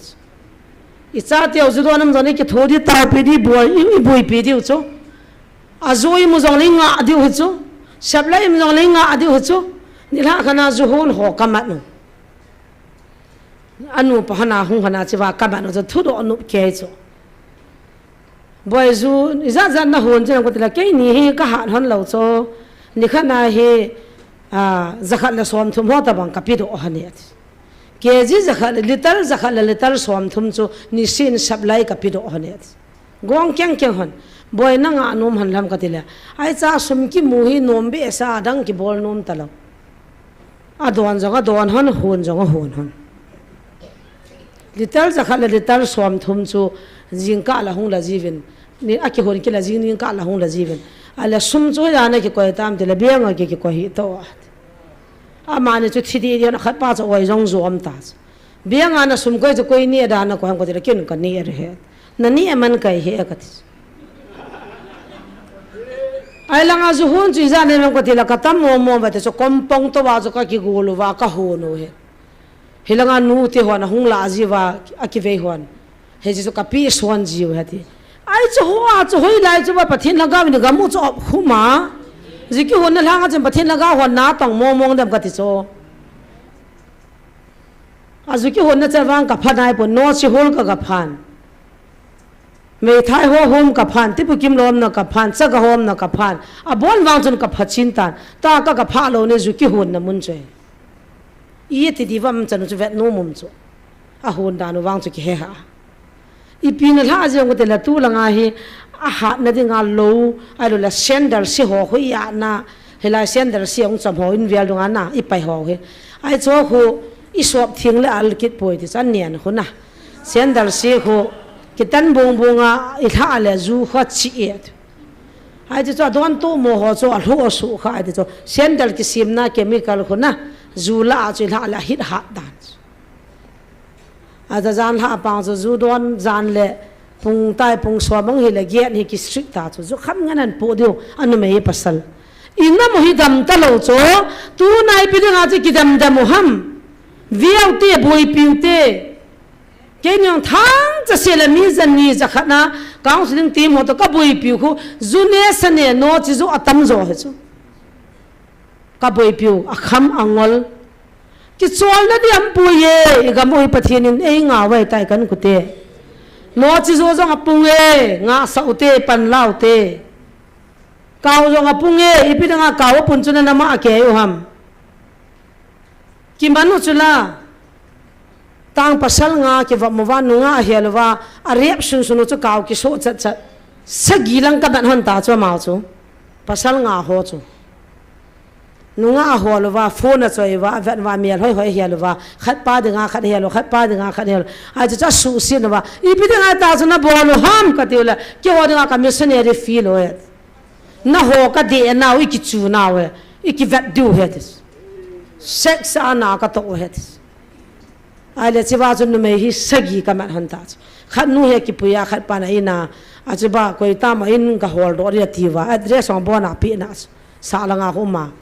I chateu ju don nam don i kitho di taupi di boi, i, i boipi diu chu. A ju i mu jong le i ngah diu hi chu. Sep lai i mu jong le i ngah diu hi chu. Nilhah khat na ju hon ho ka mat u. Anu pa hana hung hana chiva ka mat u chu thudoh nop kei chu. Boi ju, ijat jat na hon chu nang ko tila keini hi ka hat hon lo chu. Nikhat na hi, a, jakhat le somthum ho tabang ka pedoh hon e ati. K G jakhat le, litre jakhat le litre somthum chu nisin sep lai ka pedoh hon e ati. Gong keng keng hon. Boi na ngah nom hon lam ka tile. Ai cha sum kimu hi nom behseh a dang kibol nom talou. A don jong a don hon, hon jong a hon hon. Litre jakhat le litre somthum chu jingkah la hung la jiuvin. Ni a kihon kit la jing ningkah la hung la jiuvin. Ahile sum chu hoiya na kikoi tam tile bank a ki, kikoi hih to. Amani chu thi di di hon a khat pa chu oi jong jom ta chu. Bank a na sum koi chu koi neh dan a koi ham ka tile ken ka neh e. Na neh man kai he ka ti. Ai langa ju hon chu ijat neh man ka tile ka tam mong mong uva ti chu kompong to uva chu ka kigol uva ka hon u he. Hilanga nute hon ahung lah jiuva a kivei hon. Hiche chu ka pi suan jiu he ti. Ai chu ho a chu hoilai chu uva Pathen lhagao in gam u chu op khum a. Ju kihonna lhanga chun Pathen lhagao hon na tong mong mong dem ka ti chu. A ju kihonna chan vang ka pha nai pon, no chi hol ka ka phan. Meithai ho hom kaphan, tipu kimlomna kaphan, cha kahomna kaphan. Abon vang chun kapha chin tan. Taka kapha lou ne ju kihonna mun chu. Iti divam chanu chu vet nom um chu. Ahon dan u vang chu kihe ha. Ipi nalha jeng u tile tulanga hi ahatna dinga lou, ahilouleh sandal se ho khu iatna, hilai sandal se hung chom ho in vel dunga na, ipai ho hi. Ahi chu khu isop theng le al kit poi ti chu anen khu na. Sandal se khu kitan bong bonga ilha le ju khu chi et. Ahi chu adon tu mo ho chu alhu asu kha ahi chu. Sandal kisimna chemical khu na, ju la a chu ilha le hit hat dan. Aja jan lha pang chu ju don jan le pung tai pung som mang hile get hi ki strict ta chu. Ju kham ngan an pu diu, anumei pasal. Ina mo hi dam talou chu, tunai pi dinga chu kidam dam u ham. Viau te, boipiu te. Keini jong thangcha se le mi jan ni ja khat na, counseling team ho to kaboipiu khu, ju ne sa ne no chi ju atam jo hi chu. Kaboipiu, akham angol. Kicholna diam pui e, igam u hi Pathen in eingah u ahitai kan kute. No chi jo jong apung e, ngahsah u te, panla u te. Kau jong apung e, ipi dinga kau apun chu nana ma akei u ham. Kiman u chu la. Tang pasal nga kivop mo va, nunga ahel uva, arep sunsun u chu kau kiso chat chat. Sagi lang kaman hon ta chu amau chu. Pasal nga ho chu. Nunga ahol uva, phone achoi uva, avet uva, mel hoi hoi ahel uva, khat pa dinga khat ahel u, khat pa dinga khat ahel u. Ahi chu chu asuhset uva, ipi dinga ta chu nabol u ham kati u le, keiho dinga ka missionary feel u e. Naho kadeh nau, ikichu nau e, ikivet diu ahi ti. Sex a na katoh u ahi ti. Ahile chiva chu numei hi sagi kaman hon ta chu. Khat nu hi kipui a, khat pa na in a, achiva koi tama in kahol doh ding ati uva, address jong abon a peh na chu. Sah langa khu um a.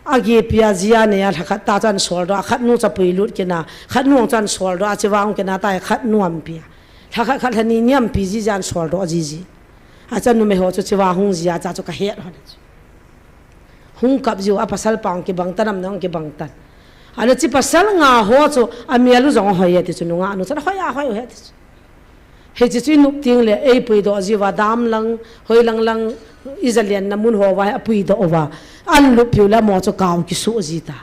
Agipi a jia nei a lhakhat ta chu ahin sol doh a, khat nu chu apui lut kit na, khat nu jong chu ahin sol doh a, achiva hung kit na ta hi khat nu ahin pe a. Lhakhat khat lhani ni ahin pe ji jia ahin sol doh ji ji. Acha numei ho chu chiva hung ji a, cha chu kahet hon chu. Hung kap jiu a pasal pa jong kibang tan, amanu jong kibang tan. Ahile chi pasal nga ho chu amel u jong ahoi e ti chu, nungah nu chu ahoi a hoi u ahi ti chu. Hiche chu inop teng le eipui doh jiu va, dam lang, hoi lang lang, ija lenna mun ho va hi apui doh uva. Ahin luppiu le amaho chu kau kiso ji ta.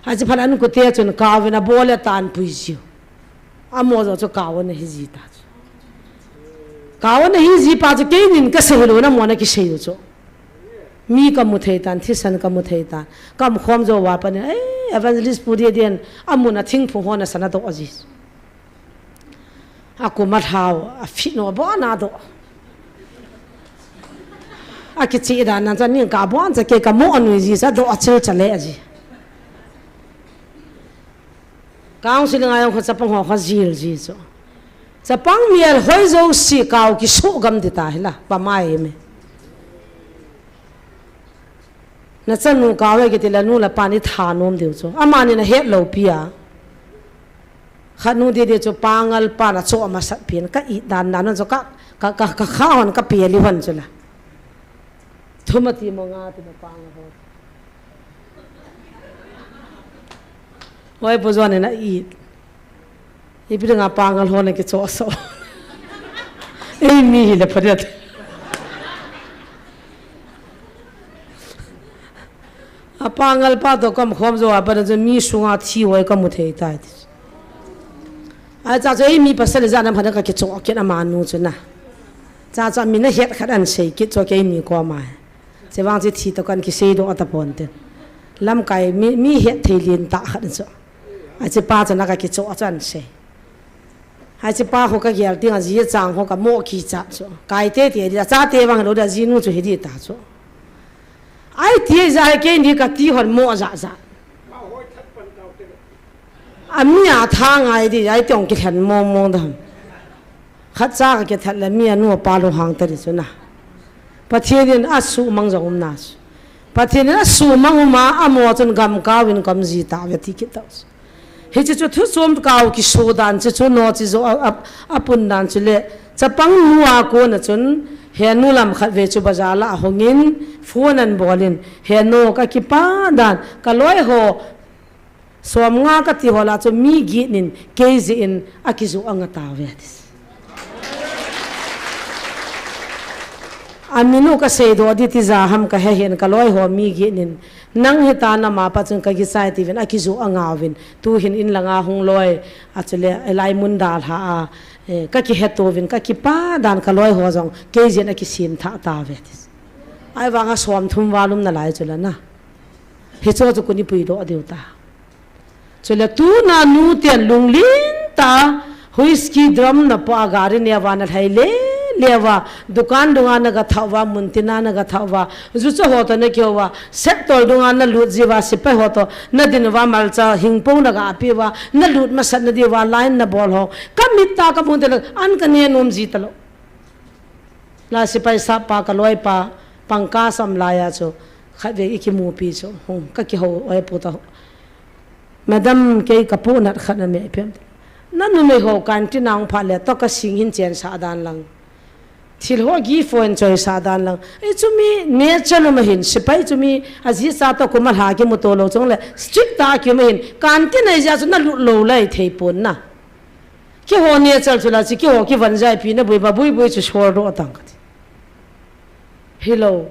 Achi phat in ankute chun kau in abol le tan pui jiu. Amaho jong chu kau ana hi ji ta chu. Kau ana hi ji pa chu keinin kasei hilou na, amaho ana kisei u chu. Mi kamu thei tan, thisan kamu thei tan. Kaum khom jou va pat in, eh, Evangelist Pu Deden, amun a thingphung hon asan adoh ji. Akum alhau, afit nu abon adoh. Akicheh dan nan chu aning kabon cha kei kamu anui ji cha doh achil cha le aji. Counseling a jong khu chapang ho khu jil ji chu. Chapang mel hoi jouse kau kiso gam di ta hi la, pa mai me. Nachanu kau e kiti le nu le pa ni thanom diu chu. Amani nahet lou pi a. Khat nu Dede chu Pangal pa na cho amasat pi in ka it dan dan chu ka, ka, ka, ka kha hon ka pe li hon chu la. Thum ati mo nga ati mo Pangal ho. Hoi pu John in ati. Ipi dinga Pangal ho nakichoh so. Eimi hile pha dia. A Pangal pa to kaum khom jou a pat in chu mi sunga thi hoi kamu thei tai ti. Ahi cha chu eimi pasal ijat ham khat in kakichoh kit amanu chu na. Cha chu amin ahet khat ahin sei kit chu keini koma. Chevang chu thi to kahin kisei doh tapon tin. Lamkai mi, mi het thei lentah khat chu. Achi pa chu na kakichoh chu ahin sei. Achi pa ho kagel teng a ji achang ho kamo kichat chu. Kai tete di, achate vang lou di, ajinu chu hi di ta chu. Ahi ti ja hi keini kati hon mo ja ja. Ami a tha ngai di, ahi ti ong kilhen mong mong dam. Khat cha kakithat le mi anu apa lunghang ta di chu na. Pathen in asuhmang jong um na chu. Pathen in asuhmang um a, amaho chun gam kau in kaum ji tauve ti kit tau chu. Hiche chu thuchom kau kiso dan chu chu no chi jo a, a, apun dan chu le chapang nu a kona chun henu lam khat ve chu bazar lah a hung in phone ahin bol in henu kakipah dan kaloi ho Som nga kati ho lah chu mi get in kei jeh in akijoh anga tauve ati. Aminu kasei doh di tija ham kahe hin kaloi ho mi ginin. Nang hita nama pa chun kakichai tiuvin akijoh angauvin. Tuhin in langa hung loi. Achule elai mun dalha a. Eh, kakihe touvin kakipa dan kaloi ho jong. Kei jin akisin tha tauve ati. Ahivanga som thum val um nalai chula na. Hicho chu kuni puidoh diu ta. Chule tuna nuten lunglen ta, whisky drum napoh a gari neo va nalhai le, leuva, dukan dunga naga thauva, muntina naga thauva, jucha ho toh nakihouva, sektol dunga nalut jiuva, sepai ho toh nadin uva, malcha hingpo naga peuva, nalut masat nadiuva, line nabol ho. Kamit a kamu teng le, an kane nom ji talou. La sepai sap pa kaloipa, pangkasam laiya chu, khatvei ikimupi chu, hung, kakihou, oi pu ta. Madam, kei kapohnat khat name pem. Nanumei ho canteen a hung phat le, toh kasing hin chensah dan lang. Thil ho gift ho hin choisah dan lang. Ei chu mi nature um ahin, sepai chu mi aji cha toh kum a lha kimuto lou chule, strict tah a kium ahin, canteen a ijeh chu nalut lou lai thei pon na. Keiho nature chu la chu keiho kivon jaipi na buiba buibui chu soldoh tang kati. Hilou.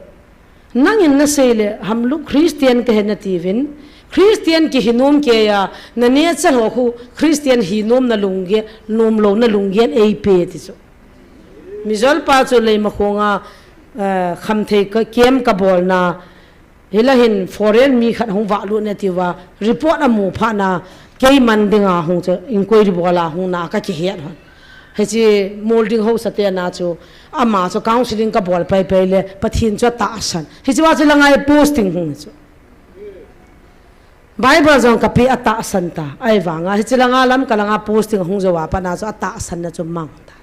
Nangin nasei le, hamlou Christian kahi natiuvin. Christian kihi nom keiya, na nature ho khu Christian hi nom na lunggel, nom lou na lunggel eipe ti chu. Mijol pa chu Leimakhong a, eh, khamthei ka, camp kabolna, hilai hin foreign mi khat hung valut natiuva, report amu phat na, kei man dinga hung chu, inquiry bol a hung na kakihet hon. Hiche molding house a tena chu, ama chu counseling kabol paipai le, Pathen chu atahsan. Hiche va chu langa posting hung chu. Bible jong kape atahsan ta. Ahivanga, hiche langa Lamka langa posting hung jou a pat na chu atahsan na chu mang ta.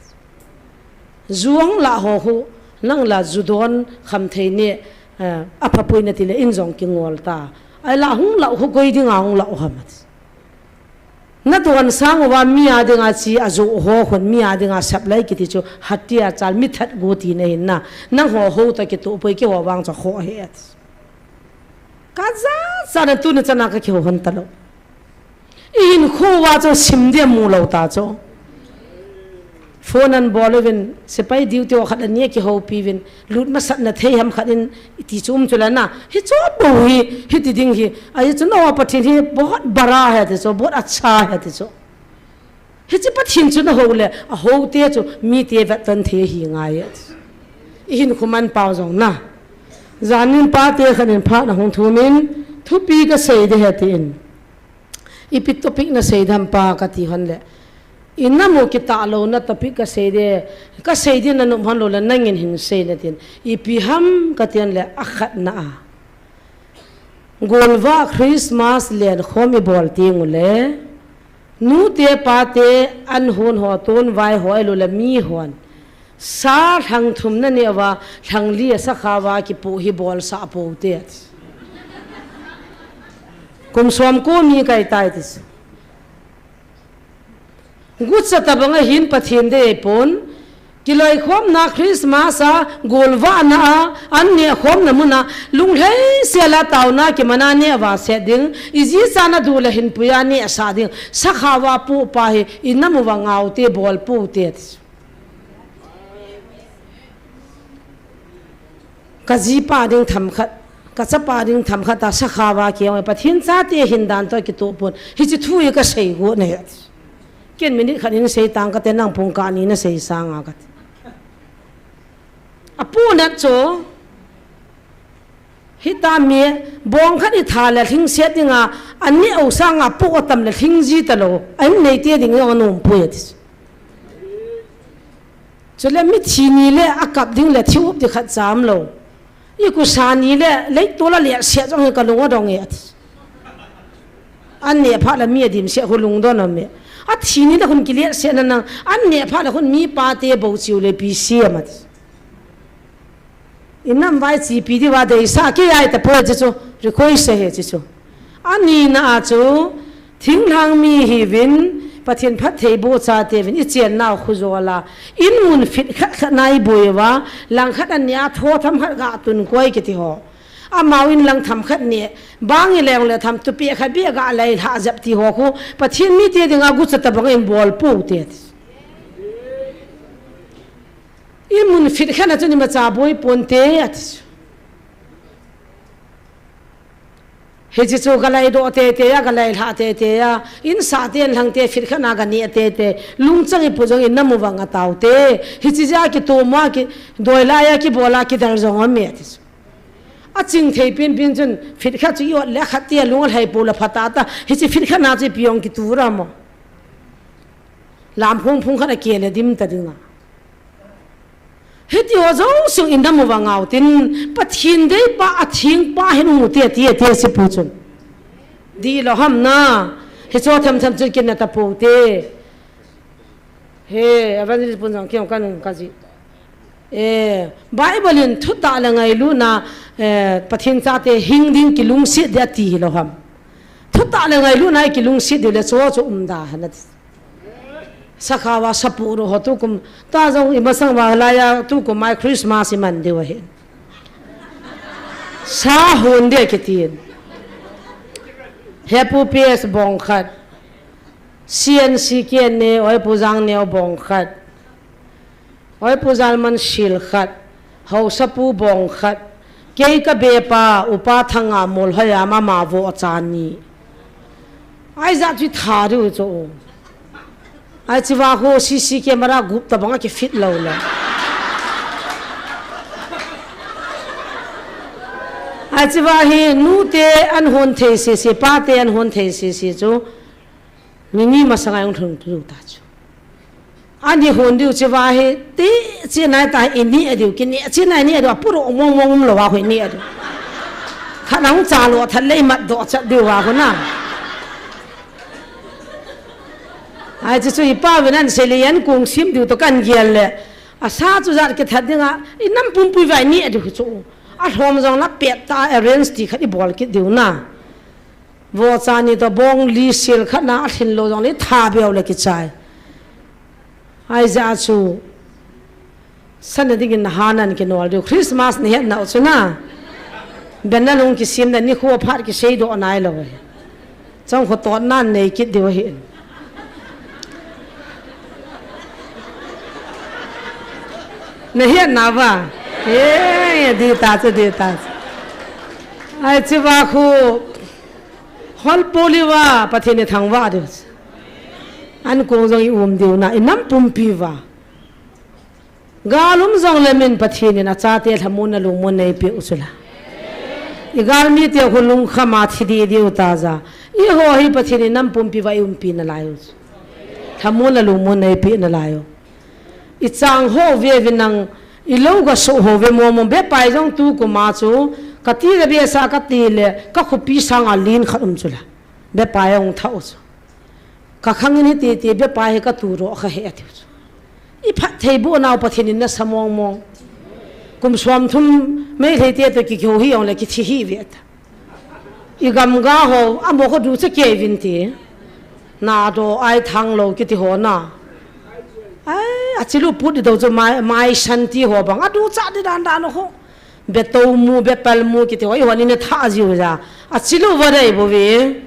Ju hung lah ho khu, nang la ju don khamthei ne, eh, aphapui nati le in jong kingol ta. Ahi la hung lah khu koi dinga hung lah ham ati. Nadon sang uva mi a dinga chi ajoh ho khun mi a dinga sap lai kiti chu hatia chal mi that gu tina hin na. Nangho ho toh kitoh poi keiho vang chu ho he ati. Kaja cha na tuni chana kakihou hon talou. Ihinkho uva chu sim dia mu lou ta chu. Phone anabol uvin, sepai duty ho khat ani akihoupi uvin, lut masat na thei ham khat in, iti chu um chu la na. Hichu bou hi, hiti ding hi, ahi chu na Pathen hi bahut bada hai ti chu, bahut acha hai ti chu. Hiche Pathen chu nahou le, ahou te chu mite vetton thei ahi ngai e. Ihinkho manpau jong na. Janin pate khat in phat ahung thum in, thupi kasei ding ahi tin. Ipi topic nasei dem pa kati hon le. Inam u kitah louna topic kasei ding, kasei ding nanom hon lou le nangin hin sei natin. Ipi ham kati hon le akhatna a. Golvah Christmas lenkhom ibol teng ule, nute pate an hon ho tonvai ho ahiloule mihon sa lhang thum naneh uva, lhang li a sakhao va kipoh hi bolsah pou te ati. Kum som ko mi kahitai ti chu. Gucha tabang ahin Pathen dei pon, kiloikhomna Christmas a golvahna a, an nehkhomna mun a, lunglhaisel a taona kimana neh uva set ding, iji chan a dul a hinpui a nehsah ding, sakhao va poh pa hi inam uva ngao te bol pou te ati. Kajipa ding themkhat, kachapa ding themkhat a sakhao va kihong e, Pathen chate hin dan toh kitoh pon, hiche thu hi kasei got nahi ati. Ken minute khat in sei tang kate, nang pungkah ni nasei sang a kati. Apohnat chu, hitia mi bong khat itha le lhingset dinga, aneh u sang a poh atam le lhing ji talou, ahin neite ding jong anom poi ati. Chule mithi ni le akap ding le thi up ding khat cha umlou. Ikusa ni le leitol a lehset jong hi kalung adong e ati. An neh phat le mi adimset khu lungdon aum e. Athi ni le khun kilehset na nang, an neh phat le khun mi pate bou chiu le ipi sem ati. Inam vai chipi diuva deisah kei ahi tapoi ti chu, request ahi ti chu. Anina a chu, thinglhang mi hiuvin, Pathen phattheiboh chate uvin, ichennau khu jol a, in mun fit khat khat na iboi uva, langkhat aneh a tho themkhat ga tun koi kiti ho. Amau in lang themkhat neh, bang ileng le themtupi khat beh ga lai lhah jep ti ho khu, Pathen mite dinga gucha tabang in bol pou te ati. Imun phit khat na chu imacha boi ponte ati chu. Hiche chu galai doh teitei a, galai lha teitei a, insah te inlhang te phit khat na ganeh teitei. Lungchang ipu jong inam uva ngah taute. Hiche jeh a kitom a, kidoi lai a, kibol a, kidel jong aume ati chu. Aching thei penpen chun phit khat chu i-ot le khat tia lung alhai pou le phatah ta. Hiche phit khat na chu ipi jong kitu ra mo. Lam phung phung khat a kile dim ta dinga. Hiti ho jouse inam uva ngah utin, Pathen deipa, athengpa hin umute ati, ati, ati, sipu chun. Dih lou ham na, hicho themthem chun kinah tapoute. He, evangelist pun jong kiong kan kaji. Eh, Bible in thutah le ngailutna, eh, Pathen chate hing ding kilungset ding ati hilou ham. Thutah le ngailutna kilungset ding le cho cho umda hana. Sakhawa sapu ro ho tukum. Ta jong imasang va laiya tukum mai Christmas iman diu ahi. Sa hon dia kitin. Hepu P S bong khat. C N C K ne, oi Pu Jang neo bong khat. Oi Pu Jalman sil khat. Haosapu bong khat. Kei ka bepa, Upa Thanga mol hoi ama ma vo a cha ni. Ai ja chu tha diu chu. Ai chiva ho C C camera gup tabang a kifit lou le. Ai chiva hi nute an hon thei sese, pate an hon thei sese chu. Ni ni masanga jong lhung tu ta chu. Ani hon diu chiva hi, ti chi nai ta ini adiu, kini chi nai ni adiu, apuro mong mong um lou a hoi ni adiu. Khat nang cha lou that lei mat doh chat diu va hona. Ai chu chu ipa vin an seli an kung sim diu to kan gel le. Asa chu jat kithat dinga, inam pumpui vai ni adiu chu. Alhom jong la pet ta arrange ti khat ibol kit diu na. Vo cha ni to bong li sil khat na alhin lou jong le tha beu le kichai. Ai ja chu. Sana dingin na hanan kinol diu. Christmas ni het na u chu na. Ben na lung kisim na ni khu phat kisei doh nai lou. Chang khu tot nan nei kit diu ahi. Na het na va. Ye, di ta chu, di ta chu. Ai chiva khu. Hol poli va, Pathen ni thangvah diu. An kong jong i um diu na, inam pumpi va. Gal um jong le min Pathen in achate lhamonna lungmonna eipeh u chu la. I gal mite khu lungkham a thi deh diu ta ja. Eiho hi Pathen in inam pumpi va i umpi nalai u chu. Lhamonna lungmonna eipeh nalai u. I chang ho ve ve nang, i lou ga so ho ve mo mo, bepai jong tukum a chu, ka ti le besa ka ti le, ka khopi sanga lin khat um chu la. Bepai jong tha u chu. Ka khang in hiti ti bepai hi ka tu ro kha he ati u chu. I phattheiboh nau Pathen in nasa mong mong. Kum som thum Meitei te to ki kihou hi jong le kithi hi ve ta. I gamga ho, amo ko du che kei vin ti. Na do ai thang lou kiti ho na. Ai, achilu put di do chu mai, mai san ti ho bang. Adu cha di dan dan ho. Be to mu, be pal mu kiti ho. I ho ni ne tha jiu ja. Achilu va dei bo ve.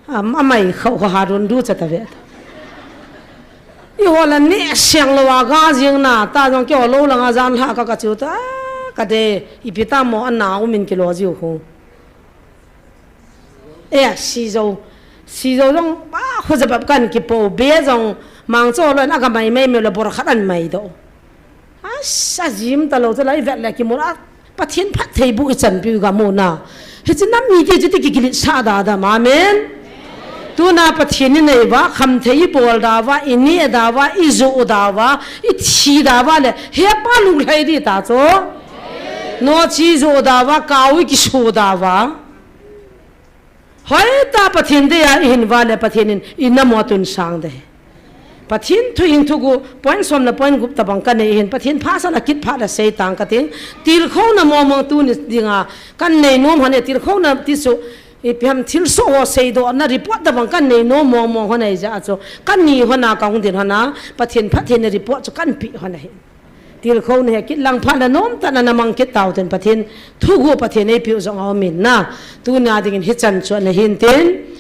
Am, amai khau kha ha run du cha ta ve. I ho la ne siang lou a ga jing na. Ta jong kei ho lou langa jan lha ka ka chiu ta. Ka de, ipi ta mo ana u min kilo jiu khu. E, si jo. Si jo jong, ba, khu jabap kan kipo, be jong, mang cho lon, aga mai mai me lo bor khat an mai do. A, sa jim ta lo, cha lai vet le ki mo a, Pathen phattheiboh i chanpiu ga mo na. Hichi nam mi ti, chi ti ki kilit sa da da, amen. Tuna Pathen ni nei va, kham thei i bol da va, i ne da va, i jo da va, i thi da va le, he pa lung lhai di ta cho. No chi jo da va, kau i ki so da va. Hoi ta Pathen dei a i hin va le Pathen in i nam u a tun sang de. Pathen thu in thugu point som le point gup tabang ka nei hin Pathen pha sa la kit pha la sei tang ka ting. Tilkhouna mong mong tuni dinga kan nei nom hon e tilkhouna ti su ipi ham thilsoh ho seidohna report tabang kan nei nom mong mong hon e ja chu kan ni hon a ka hung din hon a Pathen phattheina report chu kan pe hon ahi. Tilkhouna hi kit lang phat le nom tah na na mang kit tau ten Pathen thugu Pathen eipeu jong a um in na. Tuna dingin hichan chu ana hin tin.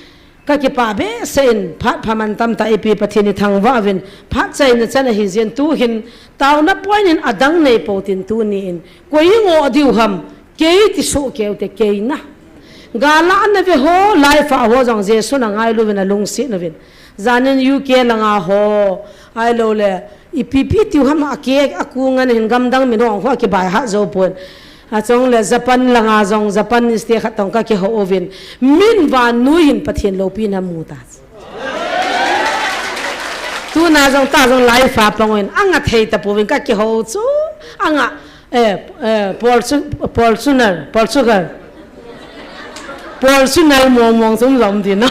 Ka kipah behseh in, phat pha man tamtah eipe Pathen in thangvah uvin, phat chaina chan ahi jeh in tuhin, taona point in adang nei pou tin tuni in, koi i ngoh diu ham, kei ti soh keu te kei na. Gal a ana ve ho, live a ho jong Jesu na ngailu uvin alungset uvin. Jan in U K langa ho, ahilou le, ipi pi tiu ham a ke a ku ngan hin gamdang min hong ho kibai ha jou pon. Achong le Japan langa jong Japanese te khat tong ka kihou uvin. Min vannoi in Pathen loupina mu ta. Tuna jong ta jong live a pang uvin. Anga thei ta pouvin ka kihou chu. Anga, eh, eh, Portu-, Portugal, Portugal. Portugal mong mong sum jom din, no?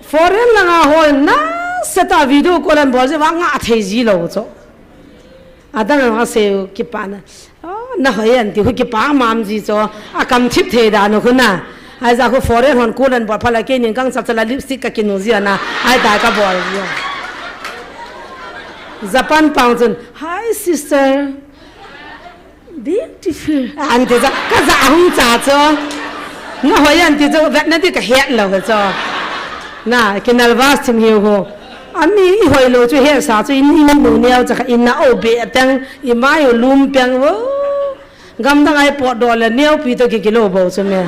Foreign langa ho nasatah a video call an bol jeh uva nga thei ji lou chu. Adang a sei u kipana. Oh, na hoi an ti u kipah mam ji chu. A kam thip thei dan u khu na. Ahijeh khu foreign hon call an bol phat le keinin kang chal chal a lipstick ka kinu ji ana. Ahi ta ka bol ji. Japan pang chun, "Hi sister." Beautiful. An ti chu, ka ja hung cha chu. Na hoi an ti chu, vet na ti ka het lou chu. Na, ki nervous thim hiu ho. Ami i hoi lou chu het sa chu, in, in nu neo cha kha in na o be teng, i mai u lum peng o. Gamdang a i potdoh le neo pi toh ki kilou bou chu me.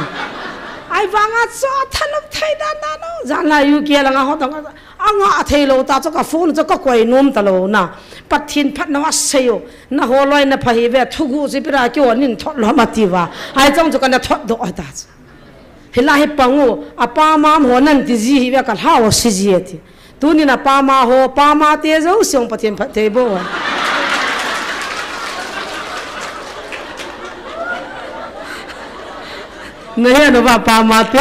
Ahivang a chu thanop thei dan dan o. Jan la U K langa ho tong. Anga thei lou ta chu ka phone chu ka koi nom ta lou na. Pathen phatna a sei u. Na holoi na pha hi ve thugu chu pira ki onin thot lou ma ti uva. Ahi chong chu ka na thot doh ta chu. Hilai hi pang u, a pa mam ho nan ti ji hi ve ka lha u si ji e ti. Tunin a pa ma ho, pa ma te jouse Pathen phatthei boh. Na he no va pa ma te.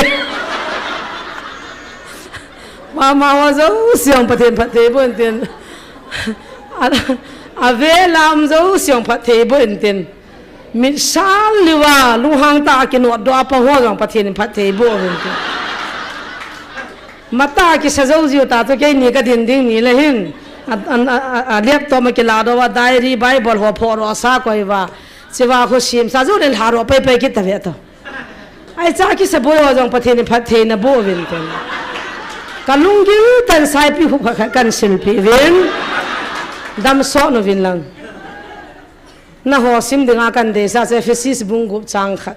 Mama ho jouse Pathen phatthei boh in tin. A, a vela um jouse phatthei boh in tin. Mit sal liu a, lunghang tah a kinot doh a pang ho jong Pathen in phatthei boh in tin. Matah a kisa jou jiu ta chu keini ka din ding ni le hin. A, a, a, a, a laptop ma kila doh uva diary, Bible ho phoh ro sa koi uva. Chiva khu sim sa jou le lha ro pai pai kit ta ve to. Ahi cha kisa boi ho jong Pathen in phattheina boh uvin tin. Ka lunggil tah in saipi khup khat khat kan silpeh uvin. Damsot uvin lang. Na ho sim dinga kan deisah chu Ephesus bung gup chang khat.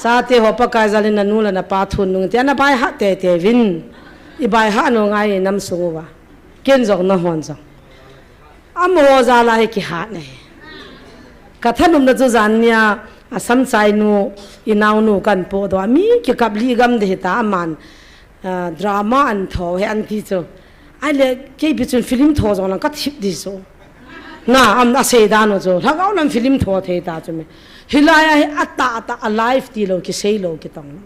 Chate ho Pakai jal in na nu le na pa thunung te na bai ha tei tei uvin. I bai ha nung ahi nam sung uva. Ken jong na hon jong. Amaho jal a hi kihat nei. Ka thanopna chu jan nia, a samchai nu, i naonu kan potdoh a, mi kikap lih gam ding hita aman, ah, drama an tho hi an ti chu. Ahile, kei pi chun film tho jong lang ka thip ding chu. Na, am, a sei dan u chu. Lhagao lam film tho thei ta chu me. Hilai a hi a tah a tah a live ti lou, kisei lou, kitong lou.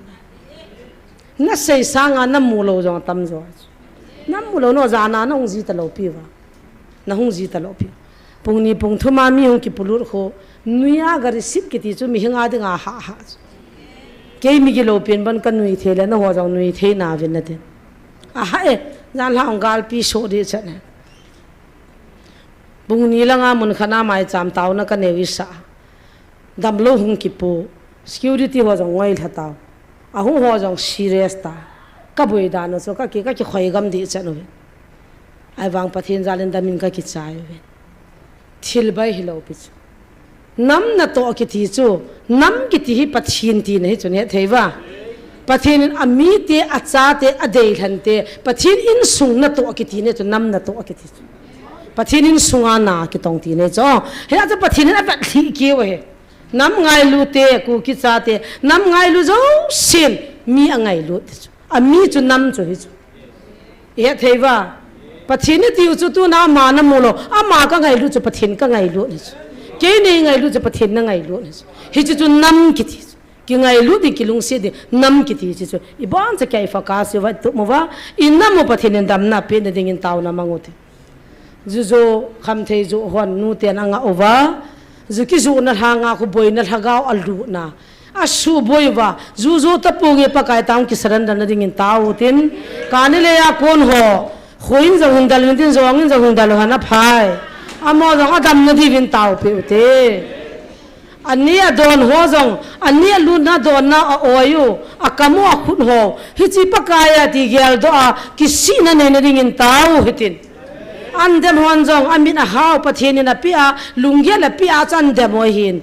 Na sei sanga na mu lou jong tam jo. Na mu lou no jana na hung ji ta lou pi uva. Na hung ji ta lou pi. Pung ni pung thum a mi hung kipolut khu. Nuia gari sip kiti chu mihing a dinga ha ha chu. Kei mi gilou pen ban ka nui thei le na ho jong nui thei na vin na tin. A ha e, jan lha hung galpi so di chan e. Pung ni langa mun khat a maicham taona ka neiu i sa. Damlou hung kipu, security ho jong ngoi lha tau. Ahung ho jong serious ta. Ka boi dan u chu ka ki, ka kikhoi gam ding chan uve. Ahivang Pathen jal in dam in ka kichai uve. Thil bai hilou pi chu. Nam natoh kiti chu, nam kiti hi Pathen tina hi chun hethei uva. Pathen in amite, achate, adeilhante, Pathen insung natoh kiti ne chu nam natoh kiti chu. Pathen insunga na kitong ti ne chu. Hia chu Pathen in avet lhih keu ahi. Nam ngailu te, Kuki chate, nam ngailu jousen, mi angailut ti chu. Ami chu nam chu hi chu. I hethei uva. Pathen i tiu chu tuna ama na mu lou. Ama ka ngailut chu Pathen ka ngailut ni chu. Kei nei ngailut chu Pathen na ngailut ni chu. Hichu chu nam kiti chu. Kingailut ding kilungset ding nam kiti chu chu. Ibon cha kei focus uva tup uva. I nam u Pathen in damna pena dingin taona mang u te. Jujo khamthei jo hon nu ten anga uva. Ju kijuna lhanga khu boina lhagao alutna. Asuh boi uva. Jujo taponge Pakai tang kisurrender na dingin tao tin. Kani le a kon ho. Khuin jong hung dal vin tin jong in jong hung dal hana phai. Amo jong adam na diuvin tao pe u te. Ani adon ho jong, ani alutna donna a-oi u, akam u akhut ho, hiche Pakai a ti geldoh a, kisihna neina dingin tao hitin. Andem hon jong, amit ahao, Pathen in apeh a, lunggel apeh a, chu andem u ahin.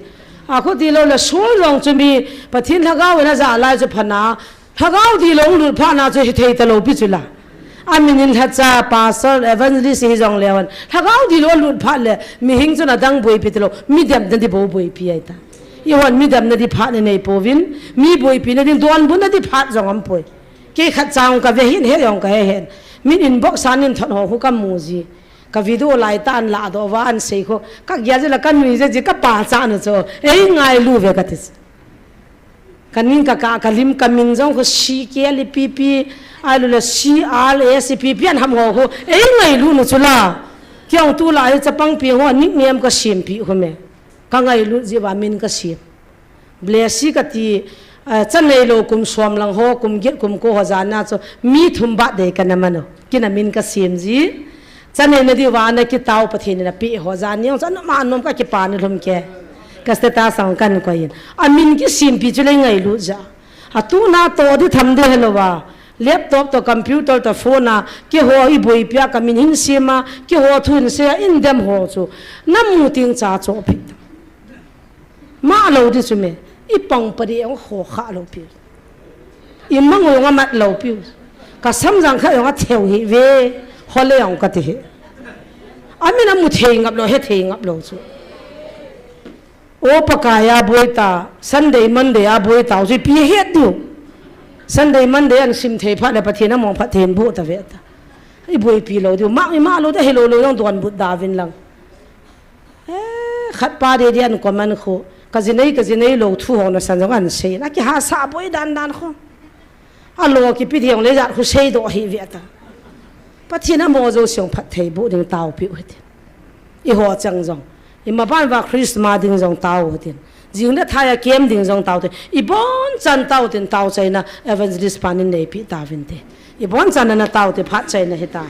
Akhuti lou le, sol jong chu mi, Pathen Lhagao in ajah lai chu phatna, Lhagao dilou lut phatna chu hithei talou pi chu la. Amin in lhacha, pastor, evangelist hijong leu hen. Lhagao dilou lut phat le, mihing chun adang boipi talou, midemna di bou boipi ahi ta. Eihon midemna di phat inei pouvin, mi boipina ding donbutna di phat jong aumpoi. Kei khatcha kave hin, he jong kahe hen. Min inbox a nin thot ho khu kamu ji. Ka video lai tah a anladoh uva ansei khu. Kagel jeh le kanui jeh ji, kapachat nu chu. Eingailu ve kati. Kanin kakah, kalim, kamin jong khu C K L P P, ahilou le C R S P P anham ho khu. Eingailu nu chu la. Kei jong tulai hi chapangpi ho nickname kasempeh khu me. Kangailut jeh uva min kasem. Blessy kati, eh, cha neilou kum som lang ho, kum get, kum ko ho jan a chu mi thum birthday kana man u. Kei in amin kasem ji. Cha neina diuva ana kitao Pathen in apeh ho jan a jong chu anom anom kakipa ni lhum kei. Ka status a jong kahin koi in. Amin kisempeh chu le ngailut jeh a. Atuna toh di tham di hilou va. Laptop toh, computer toh, phone a, keiho iboipi a kamin hin sem a, keiho thu hin sei a, indem ho chu. Namu teng cha chohpeh. Malou di chu me, ipang padi jong ho kha lou piu. Imang jong amat lou piu. Kasam jang khat jong atheu hih ve, hole jong kati hih. Amin amu thei ngap lou, he thei ngap lou chu. O Pakai a boi ta, Sunday, Monday a boi ta, chu ipi het diu. Sunday, Monday ahin sim thei phat le Pathen among phatthei in boh tave ta. Iboipi lou diu, ma, ima lou di hilou lou jong donbut da uvin lang. Eh, khat pa dei dei an comment khu, kajinei, kajinei lou thu ho nasan jong ahin sei. Akihahsa boi dan dan khu. Alo kipe ding le jat khu seidoh hih ve ta. Pathen in amo jouse jong phatthei boh ding taopeh u hitin. Eiho chang jong. Imaban uva Christmas ding jong tao u hitin. Jing le thai a kem ding jong tao u hitin. Ibonchan tao u hitin, tao chaina evangelist pan in neipeh tauvinte. Ibonchan ana tao u hite, phat chaina hita.